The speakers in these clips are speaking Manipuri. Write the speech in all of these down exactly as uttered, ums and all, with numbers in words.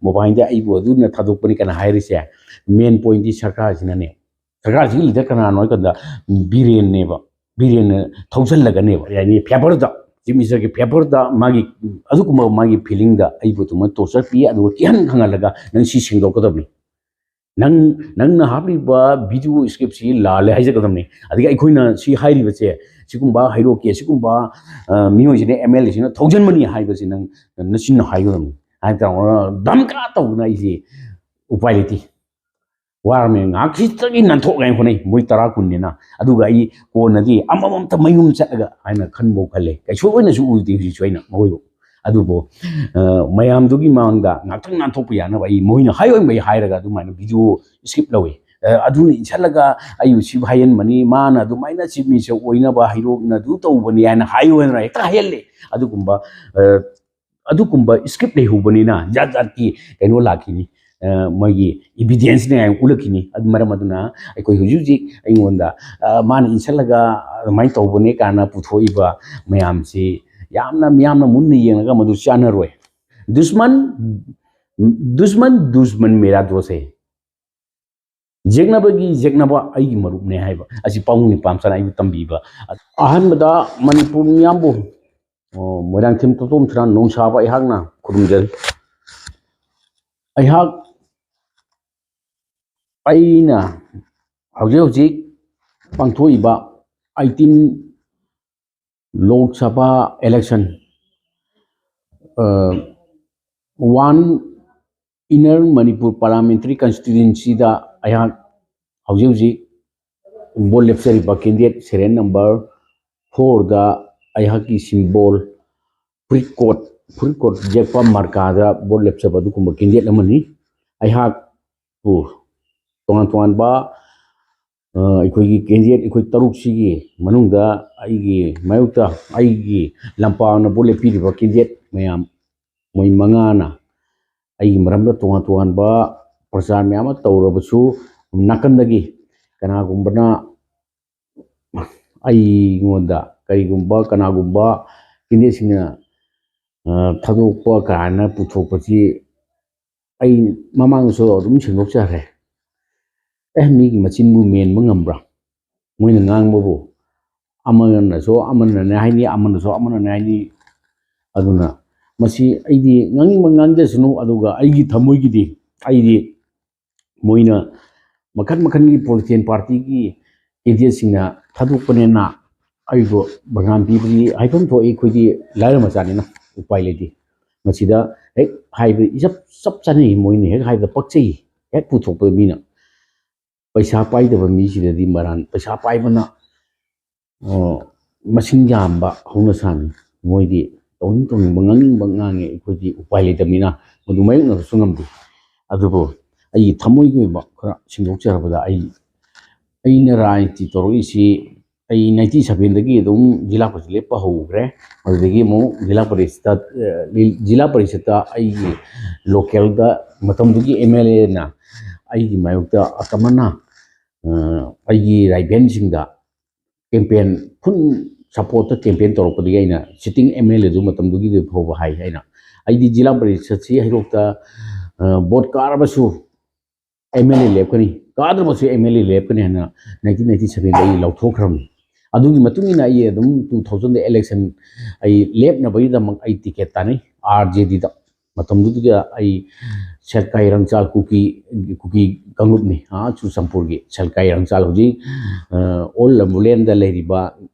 ꯃꯣꯕꯥꯏꯜꯗ ꯑꯩꯕꯨ ꯑꯗꯨꯅ ꯊꯥꯗꯣꯛꯄꯅꯤ ꯀꯅ ꯍꯥꯏꯔꯤꯁꯦ, ꯃꯦꯟ ꯄꯣꯏꯟꯗꯤ ꯁꯔꯀꯥꯔꯁꯤꯅꯅꯦ꯫ ꯁꯔꯀꯥꯔꯁꯤꯒꯤ ꯂꯤꯗꯔ ꯀꯅꯥꯅꯣ ꯍꯥꯏ ꯀꯥꯟꯗ ꯕꯤꯔꯦꯟꯅꯦꯕ꯫ ꯕꯤꯔꯦꯟꯅ ꯊꯧꯖꯜꯂꯒꯅꯦꯕ, ꯌꯥꯅꯤ, ꯐꯦꯚꯔꯗ, ꯆꯤꯐ ꯃꯤꯅꯤꯁꯇꯔꯒꯤ ꯐꯦꯚꯔꯗ ꯃꯥꯒꯤ ꯑꯗꯨꯒꯨꯝꯕ ꯃꯥꯒꯤ ꯐꯤꯂꯤꯡꯗ ꯑꯩꯕꯨ ꯑꯗꯨꯃꯥꯏꯅ ꯇꯣꯔꯆꯔ ꯄꯤ, ꯑꯗꯨꯒ ꯀꯤꯍꯟ ꯈꯪꯍꯜꯂꯒ ꯅꯪ ꯁꯤ ꯁꯦꯡꯗꯣꯛꯀꯗꯕꯅꯤ, ꯅꯪ, ꯅꯪꯅ ꯍꯥꯞꯂꯤꯕ ꯚꯤꯗꯤꯑꯣ ꯁ꯭ꯀ꯭ꯔꯤꯞꯁꯤ ꯂꯥꯜꯂꯦ ꯍꯥꯏꯖꯒꯗꯕꯅꯤ꯫ ꯑꯗꯒꯤ ꯑꯩꯈꯣꯏꯅ ꯁꯤ ꯍꯥꯏꯔꯤꯕꯁꯦ, ꯁꯤꯒꯨꯝꯕ ꯍꯩꯔꯣꯛꯀꯤ ꯑꯁꯤꯒꯨꯝꯕ, ꯑ, ꯃꯤꯑꯣꯏꯁꯤꯅ, ꯑꯦꯝ ꯑꯦꯜ ꯑꯦꯁꯤꯅ ꯊꯧꯖꯟꯕꯅꯤ ꯍꯥꯏꯕꯁꯤ ꯅꯪ ꯅꯆꯤꯟꯅ ꯍꯥꯏꯒꯗꯕꯅꯤ꯫ ꯍꯥꯏ ꯇꯧꯔꯒ ꯙꯝꯀꯥ ꯇꯧꯗꯅ ꯑꯩꯁꯦ ꯎꯄꯥꯏ ꯂꯩꯇꯦ꯫ ꯋꯥꯔꯝꯃꯦ, ꯉꯥꯏꯍꯥꯛ ꯈꯤꯇꯪꯗꯤ ꯅꯥꯟꯊꯣꯛꯅꯉꯥꯏ ꯍꯣꯠꯅꯩ, ꯃꯣꯏ ꯇꯔꯥ ꯀꯨꯟꯅꯤꯅ꯫ ꯑꯗꯨꯒ ꯑꯩ ꯀꯣꯟꯅꯗꯤ ꯑꯃꯃꯝꯇ ꯃꯌꯨꯝ ꯆꯠꯂꯒ ꯍꯥꯏꯅ ꯈꯟꯕꯧ ꯈꯜꯂꯦ꯫ ꯀꯩꯁꯨ ꯑꯣꯏꯅꯁꯨ ꯎꯗꯦ ꯍꯧꯖꯤꯛꯁꯨ ꯑꯩꯅ ꯃꯈꯣꯏꯕꯨ꯫ ꯑꯗꯨꯕꯨ, ꯑ, ꯃꯌꯥꯝꯗꯨꯒꯤ ꯃꯥꯡꯗ ꯉꯥꯛꯇꯪ ꯅꯥꯟꯊꯣꯛꯄ ꯌꯥꯅꯕ ꯑꯩ ꯃꯣꯏꯅ ꯍꯥꯏ ꯑꯣꯏꯃꯩ ꯍꯥꯏꯔꯒ ꯑꯗꯨꯃꯥꯏꯅ ꯚꯤꯗꯤꯑꯣ ꯁ꯭ꯀ꯭ꯔꯤꯞ ꯂꯧꯋꯤ꯫ ꯑ, ꯑꯗꯨꯅ ꯏꯟꯁꯤꯜꯂꯒ ꯑꯩꯕꯨ ꯁꯤ ꯍꯥꯏꯍꯟꯕꯅꯤ, ꯃꯥꯅ ꯑꯗꯨꯃꯥꯏꯅ ꯆꯤꯐ ꯃꯤꯅꯤꯁꯇꯔ ꯑꯣꯏꯅꯕ ꯍꯩꯔꯣꯛꯅ ꯑꯗꯨ ꯇꯧꯕꯅꯤ ꯍꯥꯏꯅ ꯍꯥꯏ ꯑꯣꯏꯅ ꯍꯦꯛꯇ ꯍꯥꯏꯍꯜꯂꯦ꯫ ꯑꯗꯨꯒꯨꯝꯕ, ꯑ, ꯑꯗꯨꯒꯨꯝꯕ ꯁ꯭ꯀ꯭ꯔꯤꯞ ꯂꯩꯍꯧꯕꯅꯤꯅ ꯖꯥꯠ ꯖꯥꯠꯀꯤ ꯀꯩꯅꯣ ꯂꯥꯛꯈꯤꯅꯤ꯫ ꯑ, ꯃꯣꯏꯒꯤ ꯏꯚꯤꯗꯦꯟꯁꯅꯦ ꯍꯥꯏꯅ ꯎꯠꯂꯛꯈꯤꯅꯤ꯫ ꯑꯗꯨ ꯃꯔꯝ ꯑꯗꯨꯅ ꯑꯩꯈꯣꯏ ꯍꯧꯖꯤꯛ ꯍꯧꯖꯤꯛ ꯑꯩꯉꯣꯟꯗ, ꯑ, ꯃꯥꯅ ꯏꯟꯁꯤꯜꯂꯒ ꯑꯗꯨꯃꯥꯏꯅ ꯇꯧꯕꯅꯦ ꯀꯥꯏꯅ ꯄꯨꯊꯣꯛꯏꯕ ꯃꯌꯥꯝꯁꯤ ꯌꯥꯝꯅ ꯃꯤꯌꯥꯝꯅ ꯃꯨꯟꯅ ꯌꯦꯡꯉꯒ ꯃꯗꯨ ꯆꯥꯟꯅꯔꯣꯏ꯫ ꯗꯨꯁꯃꯟ, ꯗꯨꯁꯃꯟ, ꯗꯨꯁꯃꯟ ꯃꯦꯔꯥ ꯗꯣꯁ ꯍꯦ꯫ ꯌꯦꯛꯅꯕꯒꯤ ꯌꯦꯛꯅꯕ ꯑꯩꯒꯤ ꯃꯔꯨꯞꯅꯦ ꯍꯥꯏꯕ ꯑꯁꯤ ꯄꯥꯕꯨꯡ ꯅꯤꯄꯥꯝꯆꯥꯅ ꯑꯩꯕꯨ ꯇꯝꯕꯤꯕ꯫ ꯑꯍꯥꯟꯕꯗ ꯃꯅꯤꯄꯨꯔ ꯃꯤꯌꯥꯝꯕꯨ, ꯑꯣ, ꯃꯣꯏꯔꯥꯡꯊꯦꯝ ꯇꯣꯇꯣꯝ ꯊꯤꯔꯥꯟ ꯅꯣꯡꯁꯥꯕ ꯑꯩꯍꯥꯛꯅ ꯈꯨꯔꯨꯝꯖꯔꯤ꯫ ꯑꯩꯍꯥꯛ, ꯑꯩꯅ ꯍꯧꯖꯤꯛ ꯍꯧꯖꯤꯛ ꯄꯥꯡꯊꯣꯛꯏꯕ ꯑꯩꯠꯇꯤꯟ ꯂꯣꯛ ꯁꯚꯥ ꯏꯂꯦꯛꯁꯟ, ꯑ, ꯋꯥꯟ ꯏꯟꯅꯔ ꯃꯅꯤꯄꯨꯔ ꯄꯥꯔꯂꯥꯃꯦꯟꯇꯔꯤ ꯀꯟꯁꯇꯤꯇ꯭ꯌꯨꯟꯁꯤꯗ ꯑꯩꯍꯥꯛ ꯍꯧꯖꯤꯛ ꯍꯧꯖꯤꯛ ꯚꯣꯠ ꯂꯦꯞꯆꯔꯤꯕ ꯀꯦꯟꯗꯤꯗꯦꯠ ꯁꯦꯔꯤꯌꯦꯜ ꯅꯝꯕꯔ ꯐꯣꯔꯗ ꯑꯩꯍꯥꯛꯀꯤ ꯁꯤꯝꯕꯣꯜ ꯐꯨꯔꯤꯠ ꯀꯣꯠ, ꯐꯨꯔꯤꯠ ꯀꯣꯠ ꯌꯦꯛꯄ ꯃꯥꯔꯀꯥꯗ ꯚꯣꯠ ꯂꯦꯞꯆꯕ ꯑꯗꯨꯒꯨꯝꯕ ꯀꯦꯟꯗꯤꯗꯦꯠ ꯑꯃꯅꯤ꯫ ꯑꯩꯍꯥꯛꯄꯨ ꯇꯣꯉꯥꯟ ꯇꯣꯉꯥꯟꯕ, ꯑ, ꯑꯩꯈꯣꯏꯒꯤ ꯀꯦꯟꯗꯤꯗꯦꯠ ꯑꯩꯈꯣꯏ ꯇꯔꯨꯛꯁꯤꯒꯤ ꯃꯅꯨꯡꯗ ꯑꯩꯒꯤ ꯃꯥꯌꯣꯛꯇ, ꯑꯩꯒꯤ ꯂꯝꯄꯥꯛꯅ ꯚꯣꯠ ꯂꯦꯞꯄꯤꯔꯤꯕ ꯀꯦꯟꯗꯤꯗꯦꯠ ꯃꯌꯥꯝ, ꯃꯣꯏ ꯃꯉꯥꯅ ꯑꯩꯒꯤ ꯃꯔꯝꯗ ꯇꯣꯉꯥꯟ ꯇꯣꯉꯥꯟꯕ ꯄ꯭ꯔꯆꯥꯔ ꯃꯌꯥꯝ ꯑꯃ ꯇꯧꯔꯕꯁꯨ, ꯅꯥꯀꯟꯗꯒꯤ ꯀꯅꯥꯒꯨꯝꯕꯅ ꯑꯩꯉꯣꯟꯗ ꯀꯔꯤꯒꯨꯝꯕ, ꯀꯅꯥꯒꯨꯝꯕ ꯀꯦꯟꯗꯤꯗꯦꯠꯁꯤꯡꯅ, ꯑ, ꯊꯥꯗꯣꯛꯄ ꯀꯥꯏꯅ ꯄꯨꯊꯣꯛꯄꯁꯤ ꯑꯩ ꯃꯃꯥꯡꯗꯁꯨ ꯑꯗꯨꯝ ꯁꯦꯡꯗꯣꯛꯆꯈ꯭ꯔꯦ꯫ ꯑꯦ, ꯃꯤꯒꯤ ꯃꯆꯤꯟꯕꯨ ꯃꯦꯟꯕ ꯉꯝꯕ꯭ꯔꯥ? ꯃꯣꯏꯅ ꯉꯥꯡꯕꯕꯨ ꯑꯃꯅꯁꯨ ꯑꯃꯅꯅꯦ ꯍꯥꯏꯅꯤ, ꯑꯃꯅꯁꯨ ꯑꯃꯅꯅꯦ ꯍꯥꯏꯅꯤ꯫ ꯑꯗꯨꯅ ꯃꯁꯤ ꯑꯩꯗꯤ ꯉꯥꯡꯅꯤꯡꯕ ꯉꯥꯡꯖꯁꯅꯨ, ꯑꯗꯨꯒ ꯑꯩꯒꯤ ꯊꯃꯣꯏꯒꯤꯗꯤ ꯑꯩꯗꯤ ꯃꯣꯏꯅ ꯃꯈꯟ ꯃꯈꯟꯒꯤ ꯄꯣꯂꯤꯇꯤꯀꯦꯜ ꯄꯥꯔꯇꯤꯒꯤ ꯀꯦꯟꯗꯤꯗꯦꯠꯁꯤꯡꯅ ꯊꯥꯗꯣꯛꯄꯅꯦꯅ ꯑꯩꯕꯨ ꯕꯗꯅꯥꯝ ꯄꯤꯕꯗꯤ ꯍꯥꯏꯐꯝ ꯊꯣꯛꯏ꯫ ꯑꯩꯈꯣꯏꯗꯤ ꯂꯥꯏꯔ ꯃꯆꯥꯅꯤꯅ ꯎꯄꯥꯏ ꯂꯩꯇꯦ꯫ ꯃꯁꯤꯗ ꯍꯦꯛ ꯍꯥꯏꯕ ꯏꯆꯞ ꯆꯞ ꯆꯥꯅꯩ, ꯃꯣꯏꯅ ꯍꯦꯛ ꯍꯥꯏꯕꯗ ꯄꯛꯆꯩ꯫ ꯍꯦꯛ ꯄꯨꯊꯣꯛꯄ ꯃꯤꯅ ꯄꯩꯁꯥ ꯄꯥꯏꯗꯕ ꯃꯤꯁꯤꯗꯗꯤ ꯃꯔꯥꯟ, ꯄꯩꯁꯥ ꯄꯥꯏꯕꯅ, ꯑ, ꯃꯁꯤꯡ ꯌꯥꯝꯕ ꯍꯧꯅꯁꯥꯅꯤ꯫ ꯃꯣꯏꯗꯤ ꯇꯧꯅꯤꯡ ꯇꯧꯅꯤꯡꯕ, ꯉꯥꯡꯅꯤꯡꯕ ꯉꯥꯡꯉꯦ꯫ ꯑꯩꯈꯣꯏꯗꯤ ꯎꯄꯥꯏ ꯂꯩꯇꯕꯅꯤꯅ ꯃꯗꯨ ꯃꯥꯌꯣꯛꯅꯕꯁꯨ ꯉꯝꯗꯦ꯫ ꯑꯗꯨꯕꯨ ꯑꯩꯒꯤ ꯊꯃꯣꯏꯒꯤ ꯑꯣꯏꯕ ꯈꯔ ꯁꯦꯡꯗꯣꯛꯆꯔꯕꯗ, ꯑꯩ, ꯑꯩꯅ ꯔꯥꯖꯅꯤꯇꯤ ꯇꯧꯔꯛꯏꯁꯤ ꯑꯩ ꯅꯥꯏꯟꯇꯤ ꯁꯚꯦꯟꯗꯒꯤ ꯑꯗꯨꯝ ꯖꯤꯂꯥ ꯄꯔꯤꯁꯠ ꯂꯦꯞꯄ ꯍꯧꯈ꯭ꯔꯦ꯫ ꯑꯗꯨꯗꯒꯤ ꯑꯃꯨꯛ ꯖꯤꯂꯥ ꯄꯔꯤꯁꯠꯇ, ꯑ, ꯖꯤꯂꯥ ꯄꯔꯤꯁꯠꯇ ꯑꯩꯒꯤ ꯂꯣꯀꯦꯜꯗ ꯃꯇꯝꯗꯨꯒꯤ ꯑꯦꯝ ꯑꯦꯜ ꯑꯦꯅ ꯑꯩꯒꯤ ꯃꯥꯌꯣꯛꯇ ꯑꯀꯃꯟꯅ, ꯑ, ꯑꯩꯒꯤ ꯔꯥꯏꯕꯦꯜꯁꯤꯡꯗ ꯀꯦꯝꯄꯦꯟ, ꯐꯨꯜ ꯁꯄꯣꯔꯠꯇ ꯀꯦꯝꯄꯦꯟ ꯇꯧꯔꯛꯄꯗꯒꯤ ꯑꯩꯅ ꯁꯤꯇꯤꯡ ꯑꯦꯝ ꯑꯦꯜ ꯑꯦꯗꯨ ꯃꯇꯝꯗꯨꯒꯤꯗꯨ ꯐꯥꯎꯕ ꯍꯥꯏ꯫ ꯑꯩꯅ, ꯑꯩꯗꯤ ꯖꯤꯂꯥ ꯄꯔꯤꯁꯠꯁꯤ ꯍꯩꯔꯣꯛꯇ, ꯑ, ꯚꯣꯠ ꯀꯥꯔꯕꯁꯨ ꯑꯦꯝ ꯑꯦꯜ ꯑꯦ ꯂꯦꯞꯀꯅꯤ, ꯀꯥꯗ꯭ꯔꯕꯁꯨ ꯑꯦꯝ ꯑꯦꯜ ꯑꯦ ꯂꯦꯞꯀꯅꯤ ꯍꯥꯏꯅ ꯅꯥꯏꯟꯇꯤꯟ ꯅꯥꯏꯟꯇꯤ ꯁꯚꯦꯟꯗ ꯑꯩ ꯂꯧꯊꯣꯛꯈ꯭ꯔꯕꯅꯤ꯫ ꯑꯗꯨꯒꯤ ꯃꯇꯨꯡ ꯏꯟꯅ ꯑꯩ ꯑꯗꯨꯝ ꯇꯨ ꯊꯥꯎꯖꯟꯗ ꯏꯂꯦꯛꯁꯟ ꯑꯩ ꯂꯦꯞꯅꯕꯒꯤꯗꯃꯛ ꯑꯩ ꯇꯤꯀꯦꯠ ꯇꯥꯟꯅꯩ ꯑꯥꯔ ꯖꯦ ꯗꯤꯗ꯫ ꯃꯇꯝꯗꯨꯗ ꯑꯩ ꯁꯦꯜꯀꯥꯏ ꯔꯪꯆꯥꯜ ꯀꯨꯀꯤ, ꯀꯨꯀꯤ ꯀꯥꯡꯂꯨꯞꯅꯤ, ꯑꯥ, ꯆꯨꯔꯆꯥꯟꯄꯨꯔꯒꯤ ꯁꯦꯜꯀꯥꯏ ꯔꯪꯆꯥꯜ, ꯍꯧꯖꯤꯛ, ꯑ, ꯑꯣꯜ ꯂꯝꯕꯨꯂꯦꯟꯗ ꯂꯩꯔꯤꯕ,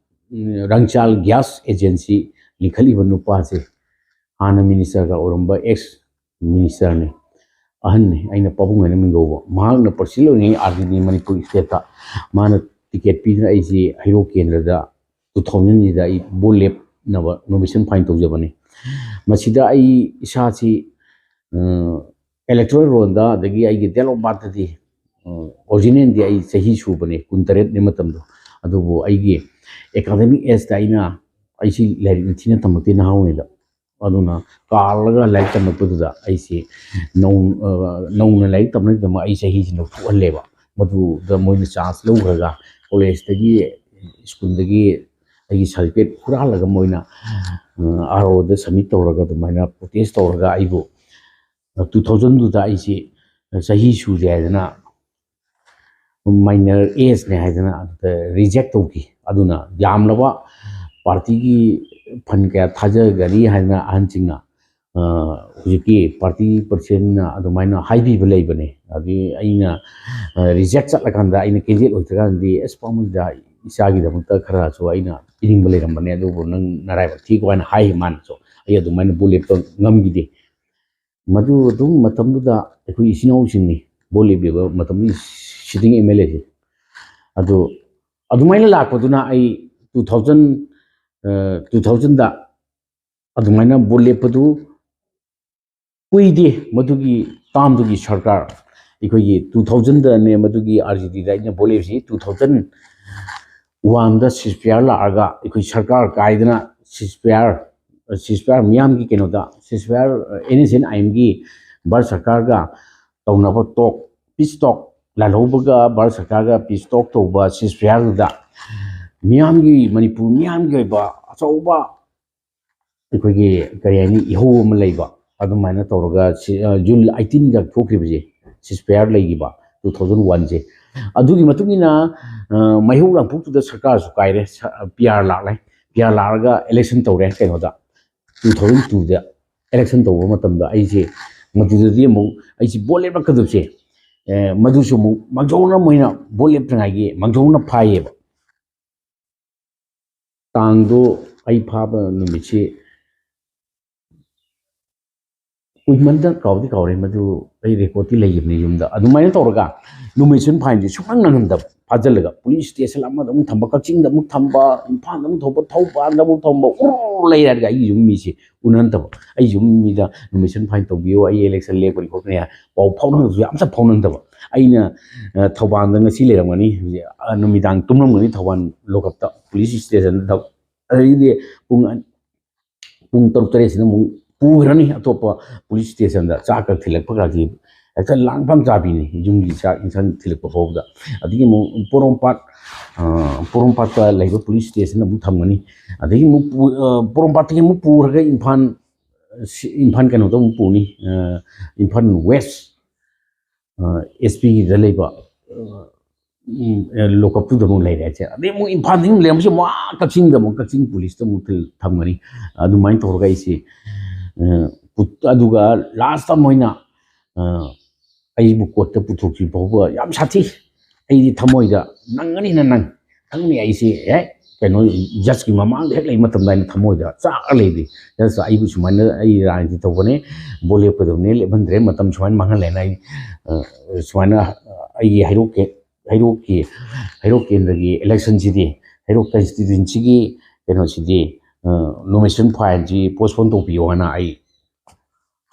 ꯎꯝ, ꯔꯪꯆꯥꯜ ꯒ꯭ꯌꯥꯁ ꯑꯦꯖꯦꯟꯁꯤ ꯂꯤꯡꯈꯠꯂꯤꯕ ꯅꯨꯄꯥꯁꯦ ꯍꯥꯟꯅ ꯃꯤꯅꯤꯁꯇꯔꯒ ꯑꯣꯏꯔꯝꯕ ꯑꯦꯛꯁ ꯃꯤꯅꯤꯁꯇꯔꯅꯤ, ꯑꯍꯟꯅꯤ, ꯑꯩꯅ ꯄꯥꯕꯨꯡ ꯍꯥꯏꯅ ꯃꯤꯡꯒꯧꯕ꯫ ꯃꯍꯥꯛꯅ ꯄ꯭ꯔꯁꯤꯗꯦꯟ ꯑꯣꯏꯔꯤꯉꯩ ꯑꯥꯔ ꯖꯦ ꯗꯤ ꯃꯅꯤꯄꯨꯔ ꯁ꯭ꯇꯦꯠꯇ ꯃꯥꯅ ꯇꯤꯀꯦꯠ ꯄꯤꯗꯨꯅ ꯑꯩꯁꯤ ꯍꯩꯔꯣꯛ ꯀꯦꯟꯗ꯭ꯔꯗ ꯇꯨ ꯊꯥꯎꯖꯟꯁꯤꯗ ꯑꯩ ꯚꯣꯠ ꯂꯦꯞꯅꯕ ꯅꯣꯃꯤꯅꯦꯁꯟ ꯐꯥꯏꯜ ꯇꯧꯖꯕꯅꯤ꯫ ꯃꯁꯤꯗ ꯑꯩ ꯏꯁꯥꯁꯤ, ꯑ, ꯏꯂꯦꯛꯇꯣꯔꯦꯜ ꯔꯣꯜꯗ, ꯑꯗꯒꯤ ꯑꯩꯒꯤ ꯗꯦꯠ ꯑꯣꯐ ꯕꯥꯔꯠꯇꯗꯤ, ꯑ, ꯑꯣꯔꯤꯖꯤꯅꯦꯜꯗꯤ ꯑꯩ ꯆꯍꯤ ꯁꯨꯕꯅꯤ, ꯀꯨꯟꯇꯔꯦꯠꯅꯤ ꯃꯇꯝꯗꯣ꯫ ꯑꯗꯨꯕꯨ ꯑꯩꯒꯤ ꯑꯦꯀꯥꯗꯃꯤꯛ ꯑꯦꯖꯇ ꯑꯩꯅ, ꯑꯩꯁꯤ ꯂꯥꯏꯔꯤꯛ ꯅꯤꯡꯊꯤꯅ ꯇꯝꯃꯛꯇꯦ ꯅꯍꯥ ꯑꯣꯏꯔꯤꯉꯩꯗ꯫ ꯑꯗꯨꯅ ꯀꯥꯜꯂꯒ ꯂꯥꯏꯔꯤꯛ ꯇꯝꯃꯛꯄꯗꯨꯗ ꯑꯩꯁꯦ ꯅꯧ-, ꯑ, ꯅꯧꯅ ꯂꯥꯏꯔꯤꯛ ꯇꯝꯅꯕꯒꯤꯗꯃꯛ ꯑꯩ ꯆꯍꯤꯁꯤ ꯂꯧꯊꯣꯛꯍꯜꯂꯦꯕ꯫ ꯃꯗꯨꯗ ꯃꯣꯏꯅ ꯆꯥꯟꯁ ꯂꯧꯈ꯭ꯔꯒ ꯀꯣꯂꯦꯖꯇꯒꯤ, ꯁ꯭ꯀꯨꯜꯗꯒꯤ ꯑꯩꯒꯤ ꯁꯥꯔꯇꯤꯐꯤꯀꯦꯠ ꯍꯨꯔꯥꯜꯂꯒ ꯃꯣꯏꯅ, ꯑ, ꯑꯥꯔ ꯑꯣꯗ ꯁꯕꯃꯤꯠ ꯇꯧꯔꯒ ꯑꯗꯨꯃꯥꯏꯅ ꯄ꯭ꯔꯣꯇꯦꯁ ꯇꯧꯔꯒ ꯑꯩꯕꯨ ꯇꯨ ꯊꯥꯎꯖꯟꯗꯨꯗ ꯑꯩꯁꯤ ꯆꯍꯤ ꯁꯨꯗꯦ ꯍꯥꯏꯗꯅ, ꯃꯥꯏꯅꯔ ꯑꯦꯖꯅꯦ ꯍꯥꯏꯗꯅ ꯑꯗꯨꯗ ꯔꯤꯖꯦꯛ ꯇꯧꯈꯤ꯫ ꯑꯗꯨꯅ ꯌꯥꯝꯂꯕ ꯄꯥꯔꯇꯤꯒꯤ ꯐꯟ ꯀꯌꯥ ꯊꯥꯖꯒꯅꯤ ꯍꯥꯏꯗꯅ ꯑꯍꯟꯁꯤꯡꯅ, ꯑ, ꯍꯧꯖꯤꯛꯀꯤ ꯄꯥꯔꯇꯤ ꯄ꯭ꯔꯁꯤꯗꯦꯟꯅ ꯑꯗꯨꯃꯥꯏꯅ ꯍꯥꯏꯕꯤꯕ ꯂꯩꯕꯅꯦ꯫ ꯑꯗꯨꯗꯤ ꯑꯩꯅ, ꯑ, ꯔꯤꯖꯦꯛ ꯆꯠꯂꯀꯥꯟꯗ, ꯑꯩꯅ ꯀꯦꯟꯗꯤꯗꯦꯠ ꯑꯣꯏꯗ꯭ꯔꯀꯥꯟꯗꯗꯤ, "ꯑꯁ, ꯄꯥꯃꯨꯏꯗ, ꯏꯆꯥꯒꯤꯗꯃꯛꯇ ꯈꯔꯁꯨ ꯑꯩꯅ ꯄꯤꯅꯤꯡꯕ ꯂꯩꯔꯝꯕꯅꯦ, ꯑꯗꯨꯕꯨ ꯅꯪ ꯅꯔꯥꯏꯕꯛ ꯊꯤꯀꯣ" ꯍꯥꯏꯅ ꯍꯥꯏ꯫ ꯃꯥꯅꯁꯨ ꯑꯩ ꯑꯗꯨꯃꯥꯏꯅ ꯚꯣꯠ ꯂꯦꯞꯄ ꯉꯝꯈꯤꯗꯦ꯫ ꯃꯗꯨ ꯑꯗꯨꯝ ꯃꯇꯝꯗꯨꯗ ꯑꯩꯈꯣꯏ ꯏꯆꯤꯟ ꯏꯅꯥꯎꯁꯤꯡꯅꯤ ꯚꯣꯠ ꯂꯦꯞꯄꯤꯕ ꯃꯇꯝꯗꯨꯒꯤ ꯁꯤꯇꯤꯡ ꯑꯦꯝ ꯑꯦꯜ ꯑꯦꯁꯦ꯫ ꯑꯗꯨ ꯑꯗꯨꯃꯥꯏꯅ ꯂꯥꯛꯄꯗꯨꯅ ꯑꯩ ꯇꯨ ꯊꯥꯎꯖꯟ, ꯇꯨ ꯊꯥꯎꯖꯟꯗ ꯑꯗꯨꯃꯥꯏꯅ ꯚꯣꯠ ꯂꯦꯞꯄꯗꯨ ꯀꯨꯏꯗꯦ꯫ ꯃꯗꯨꯒꯤ ꯇꯥꯝꯗꯨꯒꯤ ꯁꯔꯀꯥꯔ, ꯑꯩꯈꯣꯏꯒꯤ ꯇꯨ ꯊꯥꯎꯖꯟꯗꯅꯦ ꯃꯗꯨꯒꯤ ꯑꯥꯔ ꯖꯤ ꯗꯤꯗ ꯑꯩꯅ ꯚꯣꯠ ꯂꯦꯞꯄꯁꯤ꯫ ꯇꯨ ꯊꯥꯎꯖꯟ ꯋꯥꯟꯗ ꯁꯤꯁ ꯄꯤ ꯑꯥꯔ ꯂꯥꯛꯑꯒ ꯑꯩꯈꯣꯏ ꯁꯔꯀꯥꯔ ꯀꯥꯏꯗꯅ ꯁꯤꯁ ꯄꯤ ꯑꯥꯔ, ꯁꯤꯁ ꯄꯤ ꯑꯥꯔ ꯃꯤꯌꯥꯝꯒꯤ ꯀꯩꯅꯣꯗ, ꯁꯤꯁ P R, N S N I ꯑꯦꯝꯒꯤ ꯚꯥꯔꯠ ꯁꯔꯀꯥꯔꯒ ꯇꯧꯅꯕ ꯇꯣꯛ, ꯄꯤꯁ ꯇꯣꯛ, ꯂꯥꯜꯍꯧꯕꯒ ꯚꯥꯔꯠ ꯁꯔꯀꯥꯔꯒ ꯄꯤꯁ ꯇꯣꯛ ꯇꯧꯕ ꯁꯤꯁ ꯄꯤ ꯑꯥꯔꯗꯨꯗ ꯃꯤꯌꯥꯝꯒꯤ, ꯃꯅꯤꯄꯨꯔ ꯃꯤꯌꯥꯝꯒꯤ ꯑꯣꯏꯕ ꯑꯆꯧꯕ, ꯑꯩꯈꯣꯏꯒꯤ, ꯀꯔꯤ ꯍꯥꯏꯅꯤ, ꯏꯍꯧ ꯑꯃ ꯂꯩꯕ꯫ ꯑꯗꯨꯃꯥꯏꯅ ꯇꯧꯔꯒ ꯁꯤ, ꯑ, ꯖꯨꯟ ꯑꯩꯠꯇꯤꯟꯗ ꯊꯣꯛꯈꯤꯕꯁꯦ, ꯁꯤꯁ ꯄꯤ ꯑꯥꯔ ꯂꯩꯈꯤꯕ ꯇꯨ ꯊꯥꯎꯖꯟ ꯋꯥꯟꯁꯦ꯫ ꯑꯗꯨꯒꯤ ꯃꯇꯨꯡ ꯏꯟꯅ, ꯑ, ꯃꯩꯍꯧ ꯂꯥꯡꯄꯣꯛꯇꯨꯗ ꯁꯔꯀꯥꯔꯁꯨ ꯀꯥꯏꯔꯦ, ꯁ-, ꯄꯤ ꯑꯥꯔ ꯂꯥꯛꯂꯦ꯫ ꯄꯤ ꯑꯥꯔ ꯂꯥꯛꯑꯒ ꯏꯂꯦꯛꯁꯟ ꯇꯧꯔꯦ ꯀꯩꯅꯣꯗ, ꯇꯨ ꯊꯥꯎꯖꯟ ꯇꯨꯗ ꯏꯂꯦꯛꯁꯟ ꯇꯧꯕ ꯃꯇꯝꯗ ꯑꯩꯁꯦ ꯃꯗꯨꯗꯗꯤ ꯑꯃꯨꯛ ꯑꯩꯁꯦ ꯚꯣꯠ ꯂꯦꯞꯂꯛꯀꯗꯕꯁꯦ, ꯑꯦ, ꯃꯗꯨꯁꯨ ꯑꯃꯨꯛ ꯃꯥꯡꯖꯧꯅꯅ ꯃꯣꯏꯅ ꯚꯣꯠ ꯂꯦꯞꯇ꯭ꯔꯤꯉꯩꯒꯤ ꯃꯥꯡꯖꯧꯅꯅ ꯐꯥꯏꯌꯦꯕ꯫ ꯇꯥꯡꯗꯣ ꯑꯩ ꯐꯥꯕ ꯅꯨꯃꯤꯠꯁꯤ ꯀꯨꯏꯃꯟꯗ ꯀꯥꯎꯗꯤ ꯀꯥꯎꯔꯦ, ꯃꯗꯨ ꯑꯩ ꯔꯦꯀꯣꯔꯠꯇꯤ ꯂꯩꯈꯤꯕꯅꯤ ꯌꯨꯝꯗ꯫ ꯑꯗꯨꯃꯥꯏꯅ ꯇꯧꯔꯒ ꯅꯣꯃꯤꯅꯦꯁꯟ ꯐꯥꯏꯟꯁꯦ ꯁꯨꯡꯅꯪ ꯅꯪꯍꯟꯗꯕ, ꯐꯥꯖꯤꯜꯂꯒ ꯄꯨꯂꯤꯁ ꯁ꯭ꯇꯦꯁꯟ ꯑꯃꯗ ꯑꯃꯨꯛ ꯊꯝꯕ, ꯀꯛꯆꯤꯡꯗ ꯑꯃꯨꯛ ꯊꯝꯕ, ꯏꯝꯐꯥꯜꯗ ꯑꯃꯨꯛ ꯊꯝꯕ, ꯊꯧꯕꯥꯜꯗ ꯑꯃꯨꯛ ꯊꯝꯕ, ꯎꯔꯨ ꯂꯩꯔꯦ ꯍꯥꯏꯔꯒ ꯑꯩꯒꯤ ꯌꯨꯝ ꯃꯤꯁꯦ ꯎꯅꯍꯟꯗꯕ꯫ ꯑꯩ ꯌꯨꯝ ꯃꯤꯗ ꯅꯣꯃꯤꯅꯦꯁꯟ ꯐꯥꯏꯟ ꯇꯧꯕꯤꯌꯣ, ꯑꯩ ꯏꯂꯦꯛꯁꯟ ꯂꯦꯞꯄꯅꯤ ꯈꯣꯠꯀꯅꯤ ꯍꯥꯏ ꯄꯥꯎ ꯐꯥꯎꯅꯕꯁꯨ ꯑꯝꯇ ꯐꯥꯎꯅꯗꯕ꯫ ꯑꯩꯅ, ꯑ, ꯊꯧꯕꯥꯜꯗ ꯉꯁꯤ ꯂꯩꯔꯝꯒꯅꯤ, ꯍꯧꯖꯤꯛ, ꯑ, ꯅꯨꯃꯤꯗꯥꯡ ꯇꯨꯝꯂꯝꯒꯅꯤ ꯊꯧꯕꯥꯜ ꯂꯣꯀꯞꯇ, ꯄꯨꯂꯤꯁ ꯁ꯭ꯇꯦꯁꯟꯗ꯫ ꯑꯗꯩꯗꯤ ꯄꯨꯡ ꯑ-, ꯄꯨꯡ ꯇꯔꯨꯛ ꯇꯔꯦꯠꯁꯤꯗ ꯑꯃꯨꯛ ꯄꯨꯈ꯭ꯔꯅꯤ ꯑꯇꯣꯞꯄ ꯄꯨꯂꯤꯁ ꯁ꯭ꯇꯦꯁꯟꯗ꯫ ꯆꯥꯛꯀ ꯊꯤꯜꯂꯛꯄꯒꯁꯤ ꯍꯦꯛꯇ ꯂꯥꯡꯐꯝ ꯆꯥꯕꯤꯅꯤ, ꯌꯨꯝꯒꯤ ꯆꯥꯛ ꯏꯟꯁꯥꯡ ꯊꯤꯜꯂꯛꯄ ꯐꯥꯎꯕꯗ꯫ ꯑꯗꯒꯤ ꯑꯃꯨꯛ ꯄꯣꯔꯣꯝꯄꯥꯠ, ꯑ, ꯄꯣꯔꯣꯝꯄꯥꯠꯇ ꯂꯩꯕ ꯄꯨꯂꯤꯁ ꯁ꯭ꯇꯦꯁꯟꯗ ꯑꯃꯨꯛ ꯊꯝꯒꯅꯤ꯫ ꯑꯗꯒꯤ ꯑꯃꯨꯛ ꯄꯨ-, ꯑ, ꯄꯣꯔꯣꯝꯄꯥꯠꯇꯒꯤ ꯑꯃꯨꯛ ꯄꯨꯔꯒ ꯏꯝꯐꯥꯜ ꯁꯤ ꯏꯝꯐꯥꯜ ꯀꯩꯅꯣꯗ ꯑꯃꯨꯛ ꯄꯨꯅꯤ, ꯑ, ꯏꯝꯐꯥꯜ ꯋꯦꯁ, ꯑ, ꯑꯦꯁ ꯄꯤꯒꯤꯗ ꯂꯩꯕ, ꯑ, ꯎꯝ, ꯑ, ꯂꯣꯀꯞꯇꯨꯗ ꯑꯃꯨꯛ ꯂꯩꯔꯦ ꯍꯥꯏꯁꯦ꯫ ꯑꯗꯩ ꯑꯃꯨꯛ ꯏꯝꯐꯥꯜꯗꯒꯤ ꯑꯃꯨꯛ ꯂꯩꯔꯝꯕꯁꯦ ꯑꯃꯨꯛ ꯑꯥ ꯀꯛꯆꯤꯡꯗ ꯑꯃꯨꯛ, ꯀꯛꯆꯤꯡ ꯄꯨꯂꯤꯁꯇ ꯑꯃꯨꯛ ꯊꯝꯒꯅꯤ꯫ ꯑꯗꯨꯃꯥꯏꯅ ꯇꯧꯔꯒ ꯑꯩꯁꯦ, ꯑ, ꯄꯨꯠ-, ꯑꯗꯨꯒ ꯂꯥꯁꯇ ꯃꯣꯏꯅ, ꯑ, ꯑꯩꯕꯨ ꯀꯣꯔꯠꯇ ꯄꯨꯊꯣꯛꯇ꯭ꯔꯤ ꯐꯥꯎꯕ ꯌꯥꯝ ꯁꯥꯊꯤ꯫ ꯑꯩꯗꯤ ꯊꯃꯣꯏꯗ ꯅꯪꯒꯅꯤꯅ ꯅꯪ ꯈꯪꯅꯤ꯫ ꯑꯩꯁꯦ ꯍꯦꯛ ꯀꯩꯅꯣ ꯖꯁꯀꯤ ꯃꯃꯥꯡꯗ ꯍꯦꯛ ꯂꯩꯕ ꯃꯇꯝꯗ ꯑꯩꯅ ꯊꯃꯣꯏꯗ ꯆꯥꯛꯑ ꯂꯩꯔꯤ꯫ ꯖꯁ ꯑꯩꯕꯨ ꯁꯨꯃꯥꯏꯅ ꯑꯩ ꯔꯥꯖꯅꯤꯇꯤ ꯇꯧꯕꯅꯦ, ꯚꯣꯠ ꯂꯦꯞꯀꯗꯕꯅꯦ, ꯂꯦꯞꯍꯟꯗ꯭ꯔꯦ, ꯃꯇꯝ ꯁꯨꯃꯥꯏꯅ ꯃꯥꯡꯍꯜꯂꯦꯅ ꯑꯩ, ꯑ, ꯁꯨꯃꯥꯏꯅ ꯑꯩꯒꯤ ꯍꯩꯔꯣꯛ ꯀꯦ-, ꯍꯩꯔꯣꯛꯀꯤ, ꯍꯩꯔꯣꯛ ꯀꯦꯟꯗ꯭ꯔꯒꯤ ꯏꯂꯦꯛꯁꯟꯁꯤꯗꯤ, ꯍꯩꯔꯣꯛ ꯀꯟꯁꯇꯤꯇ꯭ꯋꯦꯟꯁꯤꯒꯤ ꯀꯩꯅꯣꯁꯤꯗꯤ, ꯑ, ꯅꯣꯃꯤꯅꯦꯁꯟ ꯐꯥꯏꯜꯁꯤ ꯄꯣꯁꯄꯣꯟ ꯇꯧꯕꯤꯌꯣ ꯍꯥꯏꯅ ꯑꯩ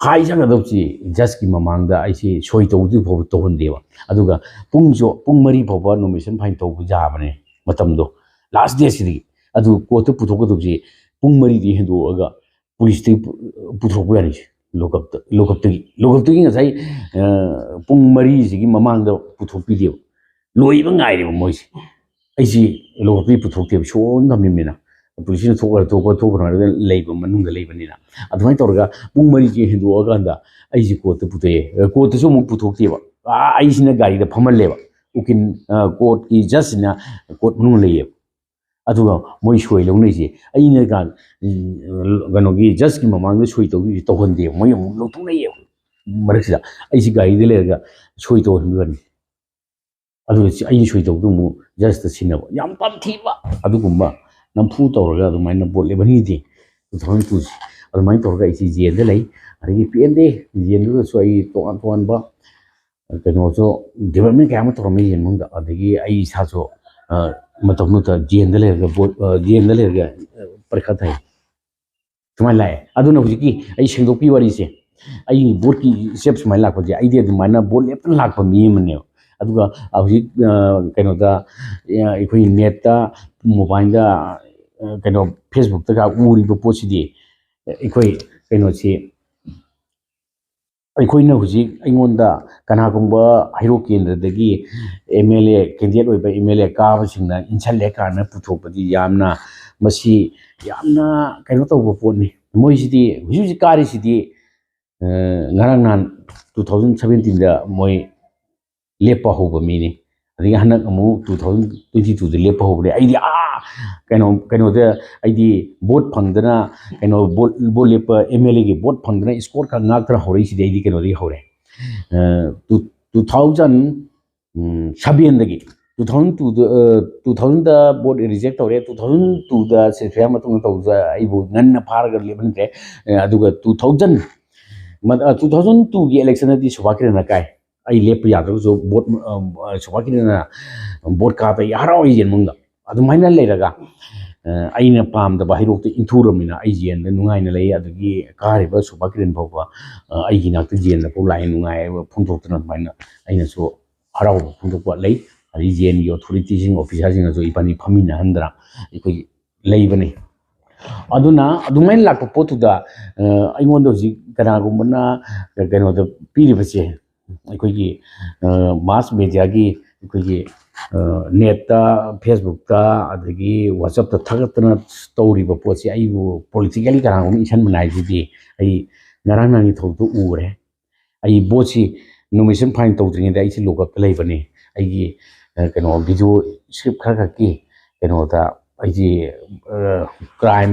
ꯍꯥꯏꯖꯒꯗꯧꯁꯤ ꯖꯁꯀꯤ ꯃꯃꯥꯡꯗ ꯑꯩꯁꯤ ꯁꯣꯏ ꯇꯧꯗ꯭ꯔꯤ ꯐꯥꯎꯕ ꯇꯧꯍꯟꯗꯦꯕ꯫ ꯑꯗꯨꯒ ꯄꯨꯡꯁꯨ, ꯄꯨꯡ ꯃꯔꯤ ꯐꯥꯎꯕ ꯅꯣꯃꯤꯅꯦꯁꯟ ꯐꯥꯏꯜ ꯇꯧꯕ ꯌꯥꯕꯅꯦ ꯃꯇꯝꯗꯣ, ꯂꯥꯁ ꯗꯦꯠꯁꯤꯗꯒꯤ꯫ ꯑꯗꯨ ꯀꯣꯔꯠꯇ ꯄꯨꯊꯣꯛꯀꯗꯧꯁꯤ ꯄꯨꯡ ꯃꯔꯤꯗꯒꯤ ꯍꯦꯟꯗꯣꯛꯑꯒ ꯄꯨꯂꯤꯁꯇꯒꯤ ꯄꯨ-, ꯄꯨꯊꯣꯔꯛꯄ ꯌꯥꯔꯤꯁꯦ ꯂꯣꯀꯞꯇ, ꯂꯣꯀꯞꯇꯒꯤ, ꯂꯣꯀꯞꯇꯒꯤ ꯉꯁꯥꯏ, ꯑ, ꯄꯨꯡ ꯃꯔꯤꯁꯤꯒꯤ ꯃꯃꯥꯡꯗ ꯄꯨꯊꯣꯛꯄꯤꯗꯦꯕ꯫ ꯂꯣꯏꯕ ꯉꯥꯏꯔꯦꯕ ꯃꯣꯏꯁꯦ꯫ ꯑꯩꯁꯤ ꯂꯣꯀꯞꯇꯒꯤ ꯄꯨꯊꯣꯛꯇꯦꯕ, ꯁꯣꯛꯑꯣꯅ ꯊꯝꯃꯤꯕꯅꯤꯅ꯫ ꯄꯨꯂꯤꯁꯁꯤꯅ ꯊꯣꯛꯈ꯭ꯔ ꯊꯣꯛꯄ ꯊꯣꯛꯈ꯭ꯔ ꯂꯩꯕ ꯃꯅꯨꯡꯗ ꯂꯩꯕꯅꯤꯅ꯫ ꯑꯗꯨꯃꯥꯏꯅ ꯇꯧꯔꯒ ꯄꯨꯡ ꯃꯔꯤꯁꯦ ꯍꯦꯟꯗꯣꯛꯑꯀꯥꯟꯗ ꯑꯩꯁꯦ ꯀꯣꯔꯠꯇ ꯄꯨꯊꯣꯛꯑꯦ꯫ ꯀꯣꯔꯠꯇꯁꯨ ꯑꯃꯨꯛ ꯄꯨꯊꯣꯛꯇꯦꯕ꯫ ꯑꯥ, ꯑꯩꯁꯤꯅ ꯒꯥꯔꯤꯗ ꯐꯝꯍꯜꯂꯦꯕ꯫ ꯎꯀꯤꯜ, ꯑ, ꯀꯣꯔꯠꯀꯤ ꯖꯁꯁꯤꯅ ꯀꯣꯔꯠ ꯃꯅꯨꯡꯗ ꯂꯩꯌꯦꯕ꯫ ꯑꯗꯨꯒ ꯃꯣꯏ ꯁꯣꯏ ꯂꯧꯅꯩꯁꯦ ꯑꯩꯅ ꯀ-, ꯎꯝ, ꯀꯩꯅꯣꯒꯤ ꯖꯁꯀꯤ ꯃꯃꯥꯡꯗ ꯁꯣꯏ ꯇꯧꯗꯣꯏꯁꯦ ꯇꯧꯍꯟꯗꯦꯕ, ꯃꯣꯏ ꯑꯃꯨꯛ ꯂꯧꯊꯣꯛꯅꯩꯌꯦꯕ꯫ ꯃꯔꯛꯁꯤꯗ ꯑꯩꯁꯤ ꯒꯥꯔꯤꯗ ꯂꯩꯔꯒ ꯁꯣꯏ ꯇꯧꯍꯟꯕꯤꯕꯅꯤ꯫ ꯑꯗꯨꯒ ꯁꯤ-, ꯑꯩꯒꯤ ꯁꯣꯏ ꯇꯧꯕꯗꯨ ꯑꯃꯨꯛ ꯖꯁꯇ ꯁꯤꯟꯅꯕ, ꯌꯥꯝ ꯇꯝꯊꯤꯕ꯫ ꯑꯗꯨꯒꯨꯝꯕ ꯅꯝꯐꯨ ꯇꯧꯔꯒ ꯑꯗꯨꯃꯥꯏꯅ ꯚꯣꯠ ꯂꯦꯞꯍꯟꯈꯤꯗꯦ꯫ ꯇꯨ ꯊꯥꯎꯖꯟ ꯇꯨꯁꯦ ꯑꯗꯨꯃꯥꯏꯅ ꯇꯧꯔꯒ ꯑꯩꯁꯤ ꯖꯦꯜꯗ ꯂꯩ꯫ ꯑꯗꯒꯤ ꯄꯦꯟꯗꯦ, ꯖꯦꯜꯗꯨꯗꯁꯨ ꯑꯩ ꯇꯣꯉꯥꯟ ꯇꯣꯉꯥꯟꯕ ꯀꯩꯅꯣꯁꯨ, ꯗꯤꯄꯥꯔꯠꯃꯦꯟ ꯀꯌꯥ ꯑꯃ ꯇꯧꯔꯝꯃꯤ ꯌꯦꯟ ꯃꯅꯨꯡꯗ꯫ ꯑꯗꯒꯤ ꯑꯩ ꯏꯁꯥꯁꯨ, ꯑ, ꯃꯇꯝꯗꯨꯗ ꯖꯦꯜꯗ ꯂꯩꯔꯒ ꯕꯣ-, ꯑ, ꯖꯦꯜꯗ ꯂꯩꯔꯒ, ꯑ, ꯄꯔꯤꯈꯥ ꯊꯥꯏ꯫ ꯁꯨꯃꯥꯏꯅ ꯂꯥꯛꯑꯦ꯫ ꯑꯗꯨꯅ ꯍꯧꯖꯤꯛꯀꯤ ꯑꯩ ꯁꯦꯡꯗꯣꯛꯄꯤ ꯋꯥꯔꯤꯁꯦ, ꯑꯩ ꯕꯣꯠꯀꯤ ꯏꯁꯇꯦꯞ ꯁꯨꯃꯥꯏꯅ ꯂꯥꯛꯄꯁꯦ, ꯑꯩꯗꯤ ꯑꯗꯨꯃꯥꯏꯅ ꯕꯣꯠ ꯂꯦꯞꯇꯅ ꯂꯥꯛꯄ ꯃꯤ ꯑꯃꯅꯦꯕ꯫ ꯑꯗꯨꯒ ꯍꯧꯖꯤꯛ, ꯑ, ꯀꯩꯅꯣꯗ, ꯑ, ꯑꯩꯈꯣꯏ ꯅꯦꯠꯇ, ꯃꯣꯕꯥꯏꯜꯗ, ꯑ, ꯀꯩꯅꯣ, ꯐꯦꯁꯕꯨꯛꯇꯒ ꯎꯔꯤꯕ ꯄꯣꯠꯁꯤꯗꯤ, ꯑꯩꯈꯣꯏ ꯀꯩꯅꯣꯁꯤ, ꯑꯩꯈꯣꯏꯅ ꯍꯧꯖꯤꯛ ꯑꯩꯉꯣꯟꯗ ꯀꯅꯥꯒꯨꯝꯕ ꯍꯩꯔꯣꯛ ꯀꯦꯟꯗ꯭ꯔꯗꯒꯤ ꯑꯦꯝ ꯑꯦꯜ ꯑꯦ, ꯀꯦꯟꯗꯤꯗꯦꯠ ꯑꯣꯏꯕ ꯑꯦꯝ ꯑꯦꯜ ꯑꯦ ꯀꯥꯕꯁꯤꯡꯅ ꯏꯟꯁꯜꯂꯦ ꯀꯥꯏꯅ ꯄꯨꯊꯣꯛꯄꯗꯤ ꯌꯥꯝꯅ, ꯃꯁꯤ ꯌꯥꯝꯅ ꯀꯩꯅꯣ ꯇꯧꯕ ꯄꯣꯠꯅꯤ꯫ ꯃꯣꯏꯁꯤꯗꯤ ꯍꯧꯖꯤꯛ ꯍꯧꯖꯤꯛ ꯀꯥꯔꯤꯁꯤꯗꯤ, ꯑ, ꯉꯔꯥꯡ ꯅꯍꯥꯟ ꯇꯨ ꯊꯥꯎꯖꯟ ꯁꯕꯦꯟꯇꯤꯟꯗ ꯃꯣꯏ ꯂꯦꯞꯄ ꯍꯧꯕ ꯃꯤꯅꯤ꯫ ꯑꯗꯒꯤ ꯍꯟꯗꯛ ꯑꯃꯨꯛ ꯇꯨ ꯊꯥꯎꯖꯟ ꯇ꯭ꯋꯦꯟꯇꯤ ꯇꯨꯗ ꯂꯦꯞꯄ ꯍꯧꯕꯅꯦ꯫ ꯑꯩꯗꯤ ꯑꯥ ꯀꯩꯅꯣ ꯀꯩꯅꯣꯗ ꯑꯩꯗꯤ ꯚꯣꯠ ꯐꯪꯗꯅ, ꯀꯩꯅꯣ ꯚꯣꯠ ꯚꯣꯠ ꯂꯦꯞꯄ, ꯑꯦꯝ ꯑꯦꯜ ꯑꯦꯒꯤ ꯚꯣꯠ ꯐꯪꯗꯅ ꯏꯁꯀꯣꯔ ꯈꯛ ꯉꯥꯛꯇꯅ ꯍꯧꯔꯛꯏꯁꯤꯗꯤ ꯑꯩꯗꯤ ꯀꯩꯅꯣꯗꯒꯤ ꯍꯧꯔꯦ꯫ ꯇꯨ ꯇꯨ ꯊꯥꯎꯖꯟ ꯁꯕꯦꯟꯗꯒꯤ, ꯇꯨ ꯊꯥꯎꯖꯟ ꯇꯨꯗ, ꯇꯨ ꯊꯥꯎꯖꯟꯗ ꯚꯣꯠ ꯔꯤꯖꯦꯛ ꯇꯧꯔꯦ꯫ ꯇꯨ ꯊꯥꯎꯖꯟ ꯇꯨꯗ ꯁꯤꯜꯐꯤꯌꯥ ꯃꯇꯨꯡꯗ ꯇꯧꯕꯗ ꯑꯩꯕꯨ ꯉꯟꯅ ꯐꯥꯔꯒ ꯂꯦꯞꯍꯟꯈ꯭ꯔꯦ꯫ ꯑꯗꯨꯒ ꯇꯨ ꯊꯥꯎꯖꯟ ꯇꯨ ꯊꯥꯎꯖꯟ ꯇꯨꯒꯤ ꯏꯂꯦꯛꯁꯟꯗꯗꯤ ꯁꯨꯕꯥꯁ ꯀꯤꯔꯟꯅ ꯀꯥꯏ꯫ ꯑꯩ ꯂꯦꯞꯄ ꯌꯥꯗ꯭ꯔꯒꯁꯨ ꯚꯣꯠ, ꯁꯨꯕꯥꯁ ꯀꯤꯔꯟꯅ ꯚꯣꯠ ꯀꯥꯕꯗ ꯑꯩ ꯍꯔꯥꯎꯏ ꯌꯦꯟꯕꯨꯡꯗ꯫ ꯑꯗꯨꯃꯥꯏꯅ ꯂꯩꯔꯒ, ꯑ, ꯑꯩꯅ ꯄꯥꯝꯗꯕ ꯍꯩꯔꯣꯛꯇ ꯏꯟꯊꯨꯔꯕꯅꯤꯅ ꯑꯩ ꯖꯦꯟꯗ ꯅꯨꯡꯉꯥꯏꯅ ꯂꯩ꯫ ꯑꯗꯒꯤ ꯀꯥꯔꯤꯕ ꯁꯨꯕꯥꯁ ꯀꯤꯔꯟ ꯐꯥꯎꯕ, ꯑ, ꯑꯩꯒꯤ ꯅꯥꯛꯇ ꯖꯦꯟꯗ ꯐꯥꯎ ꯂꯥꯛꯑꯦ, ꯅꯨꯡꯉꯥꯏꯕ ꯐꯣꯡꯗꯣꯛꯇꯅ ꯑꯗꯨꯃꯥꯏꯅ ꯑꯩꯅꯁꯨ ꯍꯔꯥꯎꯕ ꯐꯣꯡꯗꯣꯛꯄ ꯂꯩ꯫ ꯑꯗꯩ ꯖꯦꯟꯒꯤ ꯑꯣꯊꯣꯔꯤꯇꯤꯁꯤꯡ, ꯑꯣꯐꯤꯁꯥꯔꯁꯤꯡꯅꯁꯨ ꯏꯕꯥꯅꯤ ꯐꯝꯃꯤꯟꯅꯍꯟꯗꯅ ꯑꯩꯈꯣꯏ ꯂꯩꯕꯅꯤ꯫ ꯑꯗꯨꯅ ꯑꯗꯨꯃꯥꯏꯅ ꯂꯥꯛꯄ ꯄꯣꯠꯇꯨꯗ, ꯑ, ꯑꯩꯉꯣꯟꯗ ꯍꯧꯖꯤꯛ ꯀꯅꯥꯒꯨꯝꯕꯅ ꯀꯩꯅꯣꯗ ꯄꯤꯔꯤꯕꯁꯦ, ꯑꯩꯈꯣꯏꯒꯤ, ꯑ, ꯃꯥꯁ ꯃꯦꯗꯤꯌꯥꯒꯤ ꯑꯩꯈꯣꯏꯒꯤ, ꯑ, ꯅꯦꯠꯇ, ꯐꯦꯁꯕꯨꯛꯇ, ꯑꯗꯒꯤ ꯋꯥꯆꯞꯇ ꯊꯥꯒꯠꯇꯅ ꯇꯧꯔꯤꯕ ꯄꯣꯠꯁꯤ ꯑꯩꯕꯨ ꯄꯣꯂꯤꯇꯤꯀꯦꯜꯂꯤ ꯀꯅꯥꯒꯨꯝꯕ ꯏꯟꯁꯟꯕ ꯅꯥꯏꯗꯨꯗꯤ ꯑꯩ ꯉꯔꯥꯡ ꯅꯍꯥꯟꯒꯤ ꯊꯧꯗꯣꯛꯇꯨ ꯎꯔꯦ꯫ ꯑꯩ ꯚꯣꯠꯁꯤ ꯅꯣꯃꯤꯅꯦꯁꯟ ꯐꯥꯏꯜ ꯇꯧꯗ꯭ꯔꯤꯉꯩꯗ ꯑꯩꯁꯤ ꯂꯣꯀꯞꯇ ꯂꯩꯕꯅꯤ꯫ ꯑꯩꯒꯤ, ꯑ, ꯀꯩꯅꯣ, ꯚꯤꯗꯤꯑꯣ ꯁ꯭ꯀ꯭ꯔꯤꯞ ꯈꯔ ꯈꯛꯀꯤ ꯀꯩꯅꯣꯗ ꯑꯩꯁꯤ, ꯑ, ꯀ꯭ꯔꯥꯏꯝ,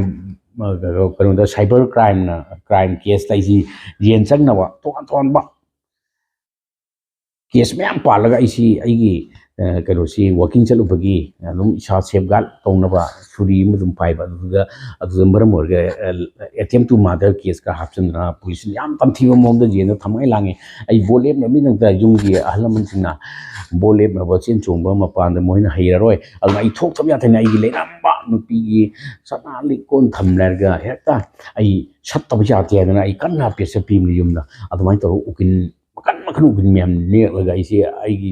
ꯑ, ꯀꯩꯅꯣꯗ ꯁꯥꯏꯕꯔ ꯀ꯭ꯔꯥꯏꯝꯅ, ꯀ꯭ꯔꯥꯏꯝ ꯀꯦꯁꯇ ꯑꯩꯁꯤ ꯖꯦꯟ ꯆꯪꯅꯕ ꯇꯣꯉꯥꯟ ꯇꯣꯉꯥꯟꯕ ꯀꯦꯁ ꯃꯌꯥꯝ ꯄꯥꯜꯂꯒ ꯑꯩꯁꯤ ꯑꯩꯒꯤ, ꯑ, ꯀꯩꯅꯣꯁꯤ ꯋꯥꯀꯤꯡ ꯆꯠꯂꯨꯕꯒꯤ ꯑꯗꯨꯝ ꯏꯁꯥ ꯁꯦꯐ ꯒꯥꯔꯗ ꯇꯧꯅꯕ ꯁꯨꯔꯤ ꯑꯃ ꯑꯗꯨꯝ ꯄꯥꯏꯕ꯫ ꯑꯗꯨꯗ, ꯑꯗꯨꯗ ꯃꯔꯝ ꯑꯣꯏꯔꯒ, ꯑ, attempt to murder case ꯀ ꯍꯥꯞꯆꯤꯟꯗꯅ ꯄꯨꯂꯤꯁꯅ ꯌꯥꯝ ꯇꯝꯊꯤꯕ ꯃꯑꯣꯡꯗ ꯖꯦꯟꯗ ꯊꯝꯃꯒ ꯂꯥꯡꯉꯦ꯫ ꯑꯩ ꯚꯣꯠ ꯂꯦꯞꯅꯕꯒꯤꯗꯃꯛꯇ ꯌꯨꯝꯒꯤ ꯑꯍꯜ ꯂꯃꯟꯁꯤꯡꯅ ꯚꯣꯠ ꯂꯦꯞꯅꯕ ꯆꯦꯟ ꯆꯣꯡꯕ ꯃꯄꯥꯟꯗ ꯃꯣꯏꯅ ꯍꯩꯔꯔꯣꯏ꯫ ꯑꯗꯨꯅ ꯑꯩ ꯊꯣꯛꯇꯕ ꯌꯥꯗꯦꯅ ꯑꯩꯒꯤ ꯂꯩꯔꯝꯕ ꯅꯨꯄꯤꯒꯤ ꯁꯅꯥ ꯂꯤꯛ ꯀꯣꯟ ꯊꯝꯂꯒ ꯍꯦꯛꯇ ꯑꯩ ꯁꯠꯇꯕ ꯌꯥꯗꯦ ꯍꯥꯏꯗꯅ ꯑꯩ ꯀꯟꯅ ꯄ꯭ꯔꯦꯁꯔ ꯄꯤꯕꯅꯤ ꯌꯨꯝꯗ꯫ ꯑꯗꯨꯃꯥꯏꯅ ꯇꯧꯔꯒ ꯎꯀꯤꯜ ꯃꯈꯟ ꯃꯈꯟ ꯎꯀꯤꯜ ꯃꯌꯥꯝ ꯅꯦꯛꯂꯒ ꯑꯩꯁꯦ ꯑꯩꯒꯤ,